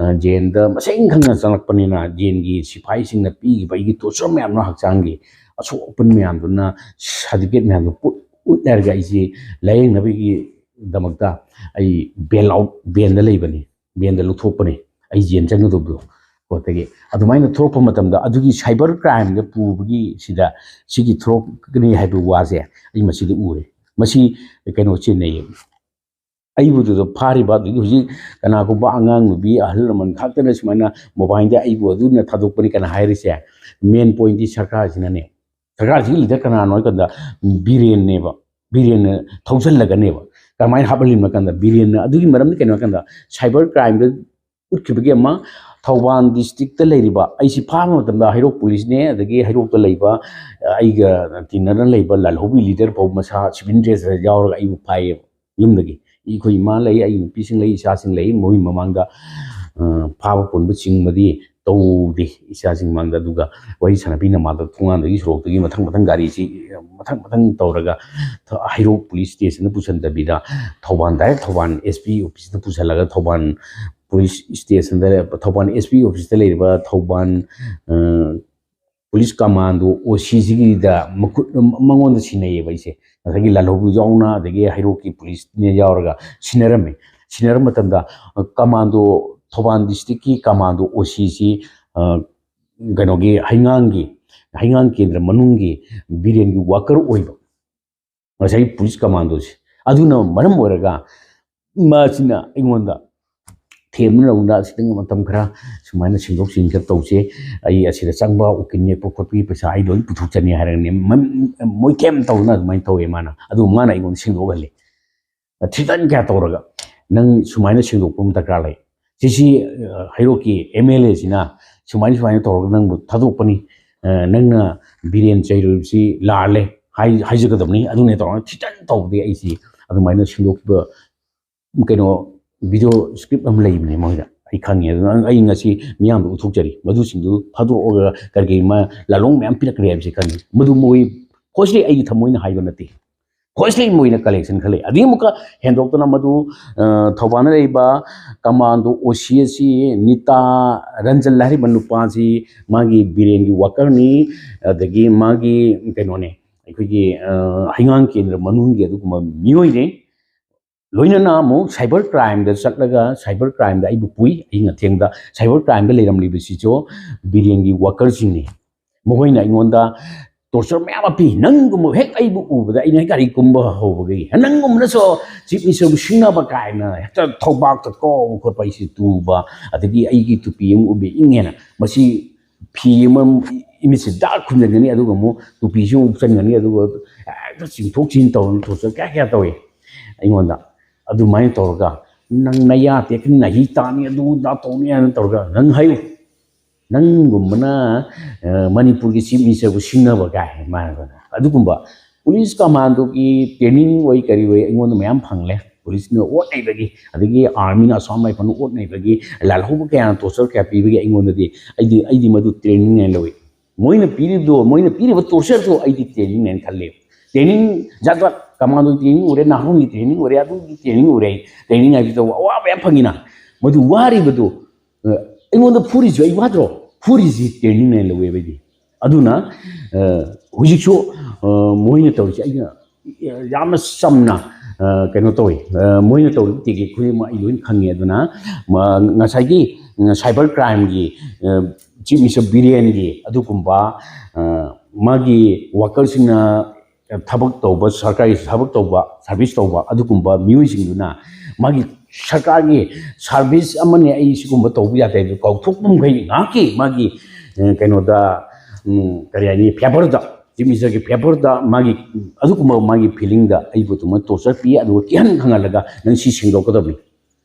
ꯑ, ꯖꯦꯟꯗ ꯃꯁꯤꯡ ꯈꯪꯅ ꯆꯪꯂꯛꯄꯅꯤꯅ ꯖꯦꯟꯒꯤ ꯁꯤꯐꯥꯏꯁꯤꯡꯅ ꯄꯤꯈꯤꯕ ꯑꯩꯒꯤ ꯇꯣꯔꯆꯔ ꯃꯌꯥꯝꯗꯣ, ꯍꯛꯆꯥꯡꯒꯤ ꯑꯁꯣꯛ ꯑꯄꯟ ꯃꯌꯥꯝꯗꯨꯅ ꯁꯥꯔꯇꯤꯐꯤꯀꯦꯠ ꯃꯌꯥꯝꯗꯣ ꯄꯨ-, ꯎꯠꯂꯦ ꯍꯥꯏꯔꯒ ꯑꯩꯁꯦ ꯂꯥꯏꯌꯦꯡꯅꯕꯒꯤꯗꯃꯛꯇ ꯑꯩ ꯕꯦꯜ ꯑꯥꯎꯠ, ꯕꯦꯟꯗ ꯂꯩꯕꯅꯤ, ꯕꯦꯟꯗ ꯂꯧꯊꯣꯛꯄꯅꯤ ꯑꯩ ꯖꯦꯟ ꯆꯪꯒꯗꯧꯕꯗꯣ꯫ ꯄꯣꯠꯇꯒꯤ꯫ ꯑꯗꯨꯃꯥꯏꯅ ꯊꯣꯛꯂꯛꯄ ꯃꯇꯝꯗ ꯑꯗꯨꯒꯤ cyber crimeꯗ ꯄꯨꯕꯒꯤ ꯁꯤꯗ ꯁꯤꯒꯤ ꯊꯣꯛꯂꯛꯀꯅꯤ ꯍꯥꯏꯕ ꯋꯥꯁꯦ ꯑꯩ ꯃꯁꯤꯗ ꯎꯔꯦ꯫ ꯃꯁꯤ ꯀꯩꯅꯣ ꯆꯦꯟꯅꯩꯌꯦ꯫ ꯑꯩꯕꯨꯗꯨꯗ ꯐꯥꯔꯤꯕ ꯑꯗꯨꯒꯤ ꯍꯧꯖꯤꯛ ꯀꯅꯥꯒꯨꯝꯕ ꯑꯉꯥꯡ ꯅꯨꯄꯤ ꯑꯍꯜ ꯂꯃꯟ ꯈꯛꯇꯅ ꯁꯨꯃꯥꯏꯅ mobileꯗ ꯑꯩꯕꯨ ꯑꯗꯨꯅ ꯊꯥꯗꯣꯛꯄꯅꯤ ꯀꯅꯥ ꯍꯥꯏꯔꯤꯁꯦ? Main pointꯇꯤ ꯁꯔꯀꯥꯔꯁꯤꯅꯅꯦ꯫ ꯁꯔꯀꯥꯔꯁꯤꯒꯤ leader ꯀꯅꯥꯅꯣ ꯍꯥꯏ ꯀꯥꯟꯗ ꯕꯤꯔꯦꯟꯅꯦꯕ꯫ ꯕꯤꯔꯦꯟꯅ ꯊꯧꯖꯜꯂꯒꯅꯦꯕ꯫ ꯀꯃꯥꯏꯅ ꯍꯥꯞꯍꯜꯂꯤꯅꯣ ꯍꯥꯏ ꯀꯥꯟꯗ ꯕꯤꯔꯦꯟꯅ ꯑꯗꯨꯒꯤ ꯃꯔꯝꯗꯤ ꯀꯩꯅꯣ ꯍꯥꯏ ꯀꯥꯟꯗ cyber crimeꯗ ꯎꯠꯈꯤꯕꯒꯤ ꯑꯃ ꯊꯧꯕꯥꯜ districtꯇ ꯂꯩꯔꯤꯕ ꯑꯩꯁꯤ ꯐꯥꯕ ꯃꯇꯝꯗ ꯍꯩꯔꯣꯛ policeꯅꯦ ꯑꯗꯒꯤ ꯍꯩꯔꯣꯛꯇ ꯂꯩꯕ ꯑꯩꯒ ꯇꯤꯟꯅꯅ ꯂꯩꯕ ꯂꯥꯜꯍꯧꯕꯤ leader ꯐꯥꯎ ꯃꯁꯥ civil dressꯇ ꯌꯥꯎꯔꯒ ꯑꯩꯕꯨ ꯐꯥꯏꯌꯦꯕ꯫ ꯌꯨꯝꯗꯒꯤ ꯑꯩꯈꯣꯏ ꯏꯃꯥ ꯂꯩ, ꯑꯩꯒꯤ ꯅꯨꯄꯤꯁꯤꯡ ꯂꯩ, ꯏꯆꯥꯁꯤꯡ ꯂꯩ, ꯃꯣꯏ ꯃꯃꯥꯡꯗ ꯐꯥꯕ ꯄꯨꯟꯕ ꯆꯤꯡꯕꯗꯤ ꯇꯧꯗꯦ꯫ ꯏꯆꯥꯁꯤꯡ ꯃꯃꯥꯡꯗ ꯑꯗꯨꯒ ꯋꯥꯔꯤ ꯁꯥꯟꯅꯕꯤ ꯅꯃꯥꯗ ꯊꯣꯡꯒꯥꯟꯗꯒꯤ ꯁꯣꯔꯣꯛꯇꯒꯤ ꯃꯊꯪ ꯃꯊꯪ ꯒꯥꯔꯤꯁꯤ ꯃꯊꯪ ꯃꯊꯪ ꯇꯧꯔꯒ ꯍꯩꯔꯣꯛ police stationꯗ ꯄꯨꯁꯤꯟꯗꯕꯤꯗ Thoubal direct Thoubal SP officeꯇ ꯄꯨꯁꯤꯜꯂꯒ Thoubal police stationꯗ Thoubal SP officeꯇ ꯂꯩꯔꯤꯕ ꯊꯧꯕꯥꯜ police commando OCꯁꯤꯒꯤꯗ ꯃꯈꯨꯠ ꯃꯉꯣꯟꯗ ꯁꯤꯟꯅꯩꯌꯦꯕ ꯑꯩꯁꯦ꯫ ꯉꯁꯥꯏꯒꯤ ꯂꯥꯜꯍꯧꯕ ꯌꯥꯎꯅ ꯑꯗꯒꯤ ꯍꯩꯔꯣꯛꯀꯤ policeꯅ ꯌꯥꯎꯔꯒ ꯁꯤꯟꯅꯔꯝꯃꯤ꯫ ꯁꯤꯟꯅꯔꯝꯕ ꯃꯇꯝꯗ commando ꯊꯧꯕꯥꯜ districtꯀꯤ commando OCꯁꯤ ꯀꯩꯅꯣꯒꯤ ꯍꯩꯉꯥꯡꯒꯤ ꯍꯩꯉꯥꯡ ꯀꯦꯟꯗ꯭ꯔ ꯃꯅꯨꯡꯒꯤ ꯕꯤꯔꯦꯟꯒꯤ worker ꯑꯣꯏꯕ ꯉꯁꯥꯏ police commandoꯁꯦ꯫ ꯑꯗꯨꯅ ꯃꯔꯝ ꯑꯣꯏꯔꯒ ꯃꯁꯤꯅ ꯑꯩꯉꯣꯟꯗ ꯊꯦꯝꯅ ꯅꯧꯅ ꯈꯤꯇꯪ ꯃꯇꯝ ꯈꯔ ꯁꯨꯃꯥꯏꯅ ꯁꯦꯡꯗꯣꯛ ꯁꯦꯡꯖꯤꯟ ꯈꯔ ꯇꯧꯁꯦ, ꯑꯩ ꯑꯁꯤꯗ ꯆꯪꯕ ꯎꯀꯤꯜ ꯅꯦꯛꯄ ꯈꯣꯠꯄꯒꯤ ꯄꯩꯁꯥ ꯑꯩ ꯂꯣꯏ ꯄꯨꯊꯣꯛꯆꯅꯤ ꯍꯥꯏꯔꯒꯅꯦ ꯃꯣꯏ ꯊꯦꯝ ꯇꯧꯗꯅ ꯑꯗꯨꯃꯥꯏꯅ ꯇꯧꯋꯦ꯫ ꯃꯥꯅ ꯑꯗꯨ ꯃꯥꯅ ꯑꯩꯉꯣꯟꯗ ꯁꯦꯡꯗꯣꯛꯍꯜꯂꯤ꯫ ꯊ꯭ꯔꯤꯇꯟ ꯀꯌꯥ ꯇꯧꯔꯒ ꯅꯪ ꯁꯨꯃꯥꯏꯅ ꯁꯦꯡꯗꯣꯛꯄ ꯑꯃ ꯗꯔꯀꯥꯔ ꯂꯩ꯫ ꯁꯤꯁꯤ ꯍꯩꯔꯣꯛꯀꯤ MLAꯁꯤꯅ ꯁꯨꯃꯥꯏꯅ ꯁꯨꯃꯥꯏꯅ ꯇꯧꯔꯒ ꯅꯪꯕꯨ ꯊꯥꯗꯣꯛꯄꯅꯤ, ꯅꯪꯅ ꯕꯤꯔꯦꯟ ꯆꯩꯔꯨꯕꯁꯤ ꯂꯥꯜꯂꯦ ꯍꯥꯏꯖꯒꯗꯕꯅꯤ꯫ ꯑꯗꯨꯅꯦ ꯇꯧꯔꯒ ꯊ꯭ꯔꯤꯇꯟ ꯇꯧꯕꯗꯤ ꯑꯩꯁꯤ ꯑꯗꯨꯃꯥꯏꯅ ꯁꯦꯡꯗꯣꯛꯈꯤꯕ ꯀꯩꯅꯣ video script ꯑꯃ ꯂꯩꯕꯅꯦ ꯃꯣꯏꯗ꯫ ꯑꯩ ꯈꯪꯉꯦ꯫ ꯑꯗꯨꯅ ꯑꯩ ꯉꯁꯤ ꯃꯤꯌꯥꯝꯗ ꯎꯠꯊꯣꯛꯆꯔꯤ꯫ ꯃꯗꯨꯁꯤꯡꯗꯨ ꯊꯥꯗꯣꯛꯑꯒ ꯀꯔꯤ ꯀꯔꯤ ꯃꯥ ꯂꯥꯂꯣꯡ ꯃꯌꯥꯝ ꯄꯤꯔꯛꯈ꯭ꯔꯦ ꯍꯥꯏꯕꯁꯤ ꯈꯪꯉꯤ꯫ ꯃꯗꯨ ꯃꯣꯏ ꯍꯣꯏꯁꯂꯤ ꯑꯩꯒꯤ ꯊꯃꯣꯏꯅ ꯍꯥꯏꯕ ꯅꯠꯇꯦ꯫ ꯍꯣꯏꯁꯂꯤ ꯃꯣꯏꯅ collection ꯈꯔ ꯂꯩ꯫ ꯑꯗꯨꯗꯒꯤ ꯑꯃꯨꯛꯀ ꯍꯦꯟꯗꯣꯛꯇꯅ ꯃꯗꯨ ꯊꯧꯕꯥꯜꯗ ꯂꯩꯔꯤꯕ commando OC ꯑꯁꯤ ꯅꯤꯇꯥ ꯔꯟꯖꯟ ꯍꯥꯏꯔꯤꯕ ꯅꯨꯄꯥꯁꯤ ꯃꯥꯒꯤ ꯕꯤꯔꯦꯟꯒꯤ workerꯅꯤ꯫ ꯑꯗꯒꯤ ꯃꯥꯒꯤ ꯀꯩꯅꯣꯅꯦ, ꯑꯩꯈꯣꯏꯒꯤ ꯍꯩꯉꯥꯡ ꯀꯦꯟꯗ꯭ꯔ ꯃꯅꯨꯡꯒꯤ ꯑꯗꯨꯒꯨꯝꯕ ꯃꯤꯑꯣꯏꯅꯤ꯫ ꯂꯣꯏꯅꯅ ꯑꯃꯨꯛ ꯁꯥꯏꯕꯔ ꯀ꯭ꯔꯥꯏꯝꯗ ꯆꯠꯂꯒ, ꯁꯥꯏꯕꯔ ꯀ꯭ꯔꯥꯏꯝꯗ ꯑꯩꯕꯨ ꯄꯨꯏ꯫ ꯑꯍꯤꯡ ꯑꯊꯦꯡꯗ ꯁꯥꯏꯕꯔ ꯀ꯭ꯔꯥꯏꯝꯗ ꯂꯩꯔꯝꯂꯤꯕꯁꯤꯁꯨ ꯕꯤꯔꯦꯟꯒꯤ ꯋꯥꯀꯔꯁꯤꯡꯅꯤ꯫ ꯃꯈꯣꯏꯅ ꯑꯩꯉꯣꯟꯗ ꯇꯣꯔꯆꯔ ꯃꯌꯥꯝ ꯑꯃ ꯄꯤ꯫ ꯅꯪꯒꯨꯝꯕ ꯍꯦꯛ ꯑꯩꯕꯨ ꯎꯕꯗ, ꯑꯩꯅ ꯍꯦꯛ ꯒꯥꯔꯤ ꯀꯨꯝꯕ ꯍꯧꯕꯒꯤ, "ꯅꯪꯒꯨꯝꯕꯅꯁꯨ ꯆꯤꯐ ꯃꯤꯅꯤꯁꯇꯔꯕꯨ ꯁꯤꯡꯅꯕ" ꯀꯥꯏꯅ ꯍꯦꯛꯇ ꯊꯧꯕꯥꯛꯇ ꯀꯥꯎꯕ ꯈꯣꯠꯄ ꯑꯩꯁꯦ ꯇꯨꯕ, ꯑꯗꯒꯤ ꯑꯩꯒꯤ ꯇꯨꯄꯤ ꯑꯃ ꯎꯕ ꯏꯪꯉꯦꯅ, ꯃꯁꯤ ꯐꯤ ꯑꯃ ꯏꯃꯤꯠꯁꯦ ꯗꯥꯛ ꯈꯨꯝꯖꯤꯟꯒꯅꯤ, ꯑꯗꯨꯒ ꯑꯃꯨꯛ ꯇꯨꯄꯤꯁꯨ ꯑꯃꯨꯛ ꯎꯞꯁꯟꯒꯅꯤ, ꯑꯗꯨꯒ ꯍꯦꯛꯇ ꯆꯤꯡꯊꯣꯛ ꯆꯤꯡꯁꯤꯟ ꯇꯧꯔꯅ ꯇꯣꯔꯆꯔ ꯀꯌꯥ ꯀꯌꯥ ꯇꯧꯏ ꯑꯩꯉꯣꯟꯗ꯫ ꯑꯗꯨꯃꯥꯏꯅ ꯇꯧꯔꯒ, "ꯅꯪ ꯅꯌꯥ ꯇꯦꯛꯀꯅꯤ, ꯅꯍꯤ ꯇꯥꯅꯤ, ꯑꯗꯨ ꯑꯗꯥ ꯇꯧꯅꯤ" ꯍꯥꯏꯅ ꯇꯧꯔꯒ, "ꯅꯪ ꯍꯥꯏꯌꯨ, ꯅꯪꯒꯨꯝꯕꯅ, ꯑ, ꯃꯅꯤꯄꯨꯔꯒꯤ ꯆꯤꯐ ꯃꯤꯅꯤꯁꯇꯔꯕꯨ ꯁꯤꯡꯅꯕ?" ꯀꯥꯏ ꯃꯥꯅ꯫ ꯑꯗꯨꯒꯨꯝꯕ ꯄꯨꯂꯤꯁ ꯀꯃꯥꯟꯗꯣꯒꯤ ꯇ꯭ꯔꯦꯅꯤꯡ ꯑꯣꯏ ꯀꯔꯤ ꯑꯣꯏ ꯑꯩꯉꯣꯟꯗ ꯃꯌꯥꯝ ꯐꯪꯂꯦ꯫ ꯄꯨꯂꯤꯁꯅ ꯑꯣꯠ ꯅꯩꯕꯒꯤ, ꯑꯗꯒꯤ ꯑꯥꯔꯃꯤꯅ ꯑꯁꯥꯝ ꯔꯥꯏꯐꯜꯅ ꯑꯣꯠ ꯅꯩꯕꯒꯤ, ꯂꯥꯜꯍꯧꯕ ꯀꯌꯥꯅ ꯇꯣꯔꯆꯔ ꯀꯌꯥ ꯄꯤꯕꯒꯤ ꯑꯩꯉꯣꯟꯗꯗꯤ, ꯑꯩꯗꯤ, ꯑꯩꯗꯤ ꯃꯗꯨ ꯇ꯭ꯔꯦꯅꯤꯡ ꯍꯥꯏꯅ ꯂꯧꯏ꯫ ꯃꯣꯏꯅ ꯄꯤꯔꯤꯕꯗꯣ, ꯃꯣꯏꯅ ꯄꯤꯔꯤꯕ ꯇꯣꯔꯆꯔꯗꯣ ꯑꯩꯗꯤ ꯇ꯭ꯔꯦꯅꯤꯡ ꯍꯥꯏꯅ ꯈꯜꯂꯦ꯫ ꯇ꯭ꯔꯦꯅꯤꯡ ꯖꯥꯠ ꯖꯥꯠ, ꯀꯃꯥꯟꯗꯣꯒꯤ ꯇ꯭ꯔꯦꯅꯤꯡ ꯑꯣꯏꯔꯦ, ꯅꯥꯍꯣꯝꯒꯤ ꯇ꯭ꯔꯦꯅꯤꯡ ꯑꯣꯏꯔꯦ, ꯑꯗꯨꯒꯤ ꯇ꯭ꯔꯦꯅꯤꯡ ꯑꯣꯏꯔꯦ꯫ ꯇ꯭ꯔꯦꯅꯤꯡ ꯍꯥꯏꯕꯁꯤꯗ ꯑꯋꯥꯕ ꯌꯥꯝ ꯐꯪꯉꯤꯅ, ꯃꯗꯨ ꯋꯥꯔꯤꯕꯗꯣ, ꯑ, ꯑꯩꯉꯣꯟꯗ ꯐꯨꯔꯤꯁꯨ ꯑꯩ ꯋꯥꯗ꯭ꯔꯣ? ꯐꯨꯔꯤꯁꯤ ꯇ꯭ꯔꯦꯅꯤꯡ ꯍꯥꯏꯅ ꯂꯧꯋꯦꯕ ꯑꯩꯗꯤ꯫ ꯑꯗꯨꯅ, ꯑ, ꯍꯧꯖꯤꯛꯁꯨ, ꯑ, ꯃꯣꯏꯅ ꯇꯧꯔꯤꯁꯦ ꯑꯩꯅ ꯌꯥꯝꯅ ꯆꯝꯅ, ꯑ, ꯀꯩꯅꯣ ꯇꯧꯋꯤ꯫ ꯑ, ꯃꯣꯏꯅ ꯇꯧꯔꯤꯕ ꯇꯦꯛꯅꯤꯛ ꯈꯨꯗꯤꯡꯃꯛ ꯑꯩ ꯂꯣꯏꯅ ꯈꯪꯉꯤ꯫ ꯑꯗꯨꯅ ꯃ-, ꯉꯁꯥꯏꯒꯤ, ꯎꯝ, ꯁꯥꯏꯕꯔ ꯀ꯭ꯔꯥꯏꯝꯒꯤ, ꯑ, ꯆꯤꯐ ꯃꯤꯅꯤꯁꯇꯔ ꯕꯤꯔꯦꯟꯒꯤ ꯑꯗꯨꯒꯨꯝꯕ, ꯑ, ꯃꯥꯒꯤ ꯋꯥꯀꯔꯁꯤꯡꯅ ꯊꯕꯛ ꯇꯧꯕ, ꯁꯔꯀꯥꯔꯒꯤ ꯊꯕꯛ ꯇꯧꯕ, ꯁꯥꯔꯚꯤꯁ ꯇꯧꯕ ꯑꯗꯨꯒꯨꯝꯕ ꯃꯤꯑꯣꯏꯁꯤꯡꯗꯨꯅ ꯃꯥꯒꯤ ꯁꯔꯀꯥꯔꯒꯤ ꯁꯥꯔꯚꯤꯁ ꯑꯃꯅꯤ, ꯑꯩ ꯁꯤꯒꯨꯝꯕ ꯇꯧꯕ ꯌꯥꯗꯦ ꯍꯥꯏꯕꯗꯨ ꯀꯥꯎꯊꯣꯛꯄ ꯃꯈꯩ ꯉꯥꯏꯍꯥꯛꯀꯤ ꯃꯥꯒꯤ, ꯑ, ꯀꯩꯅꯣꯗ, ꯎꯝ, ꯀꯔꯤ ꯍꯥꯏꯅꯤ, ꯐꯦꯚꯔꯗ, ꯆꯤꯐ ꯃꯤꯅꯤꯁꯇꯔꯒꯤ ꯐꯦꯚꯔꯗ ꯃꯥꯒꯤ, ꯑꯗꯨꯒꯨꯝꯕ ꯃꯥꯒꯤ ꯐꯤꯂꯤꯡꯗ ꯑꯩꯕꯨ ꯑꯗꯨꯃꯥꯏꯅ ꯇꯣꯔꯆꯔ ꯄꯤ, ꯑꯗꯨꯒ ꯀꯤꯍꯟ ꯈꯪꯍꯜꯂꯒ ꯅꯪ ꯁꯤ ꯁꯦꯡꯗꯣꯛꯀꯗꯕꯅꯤ,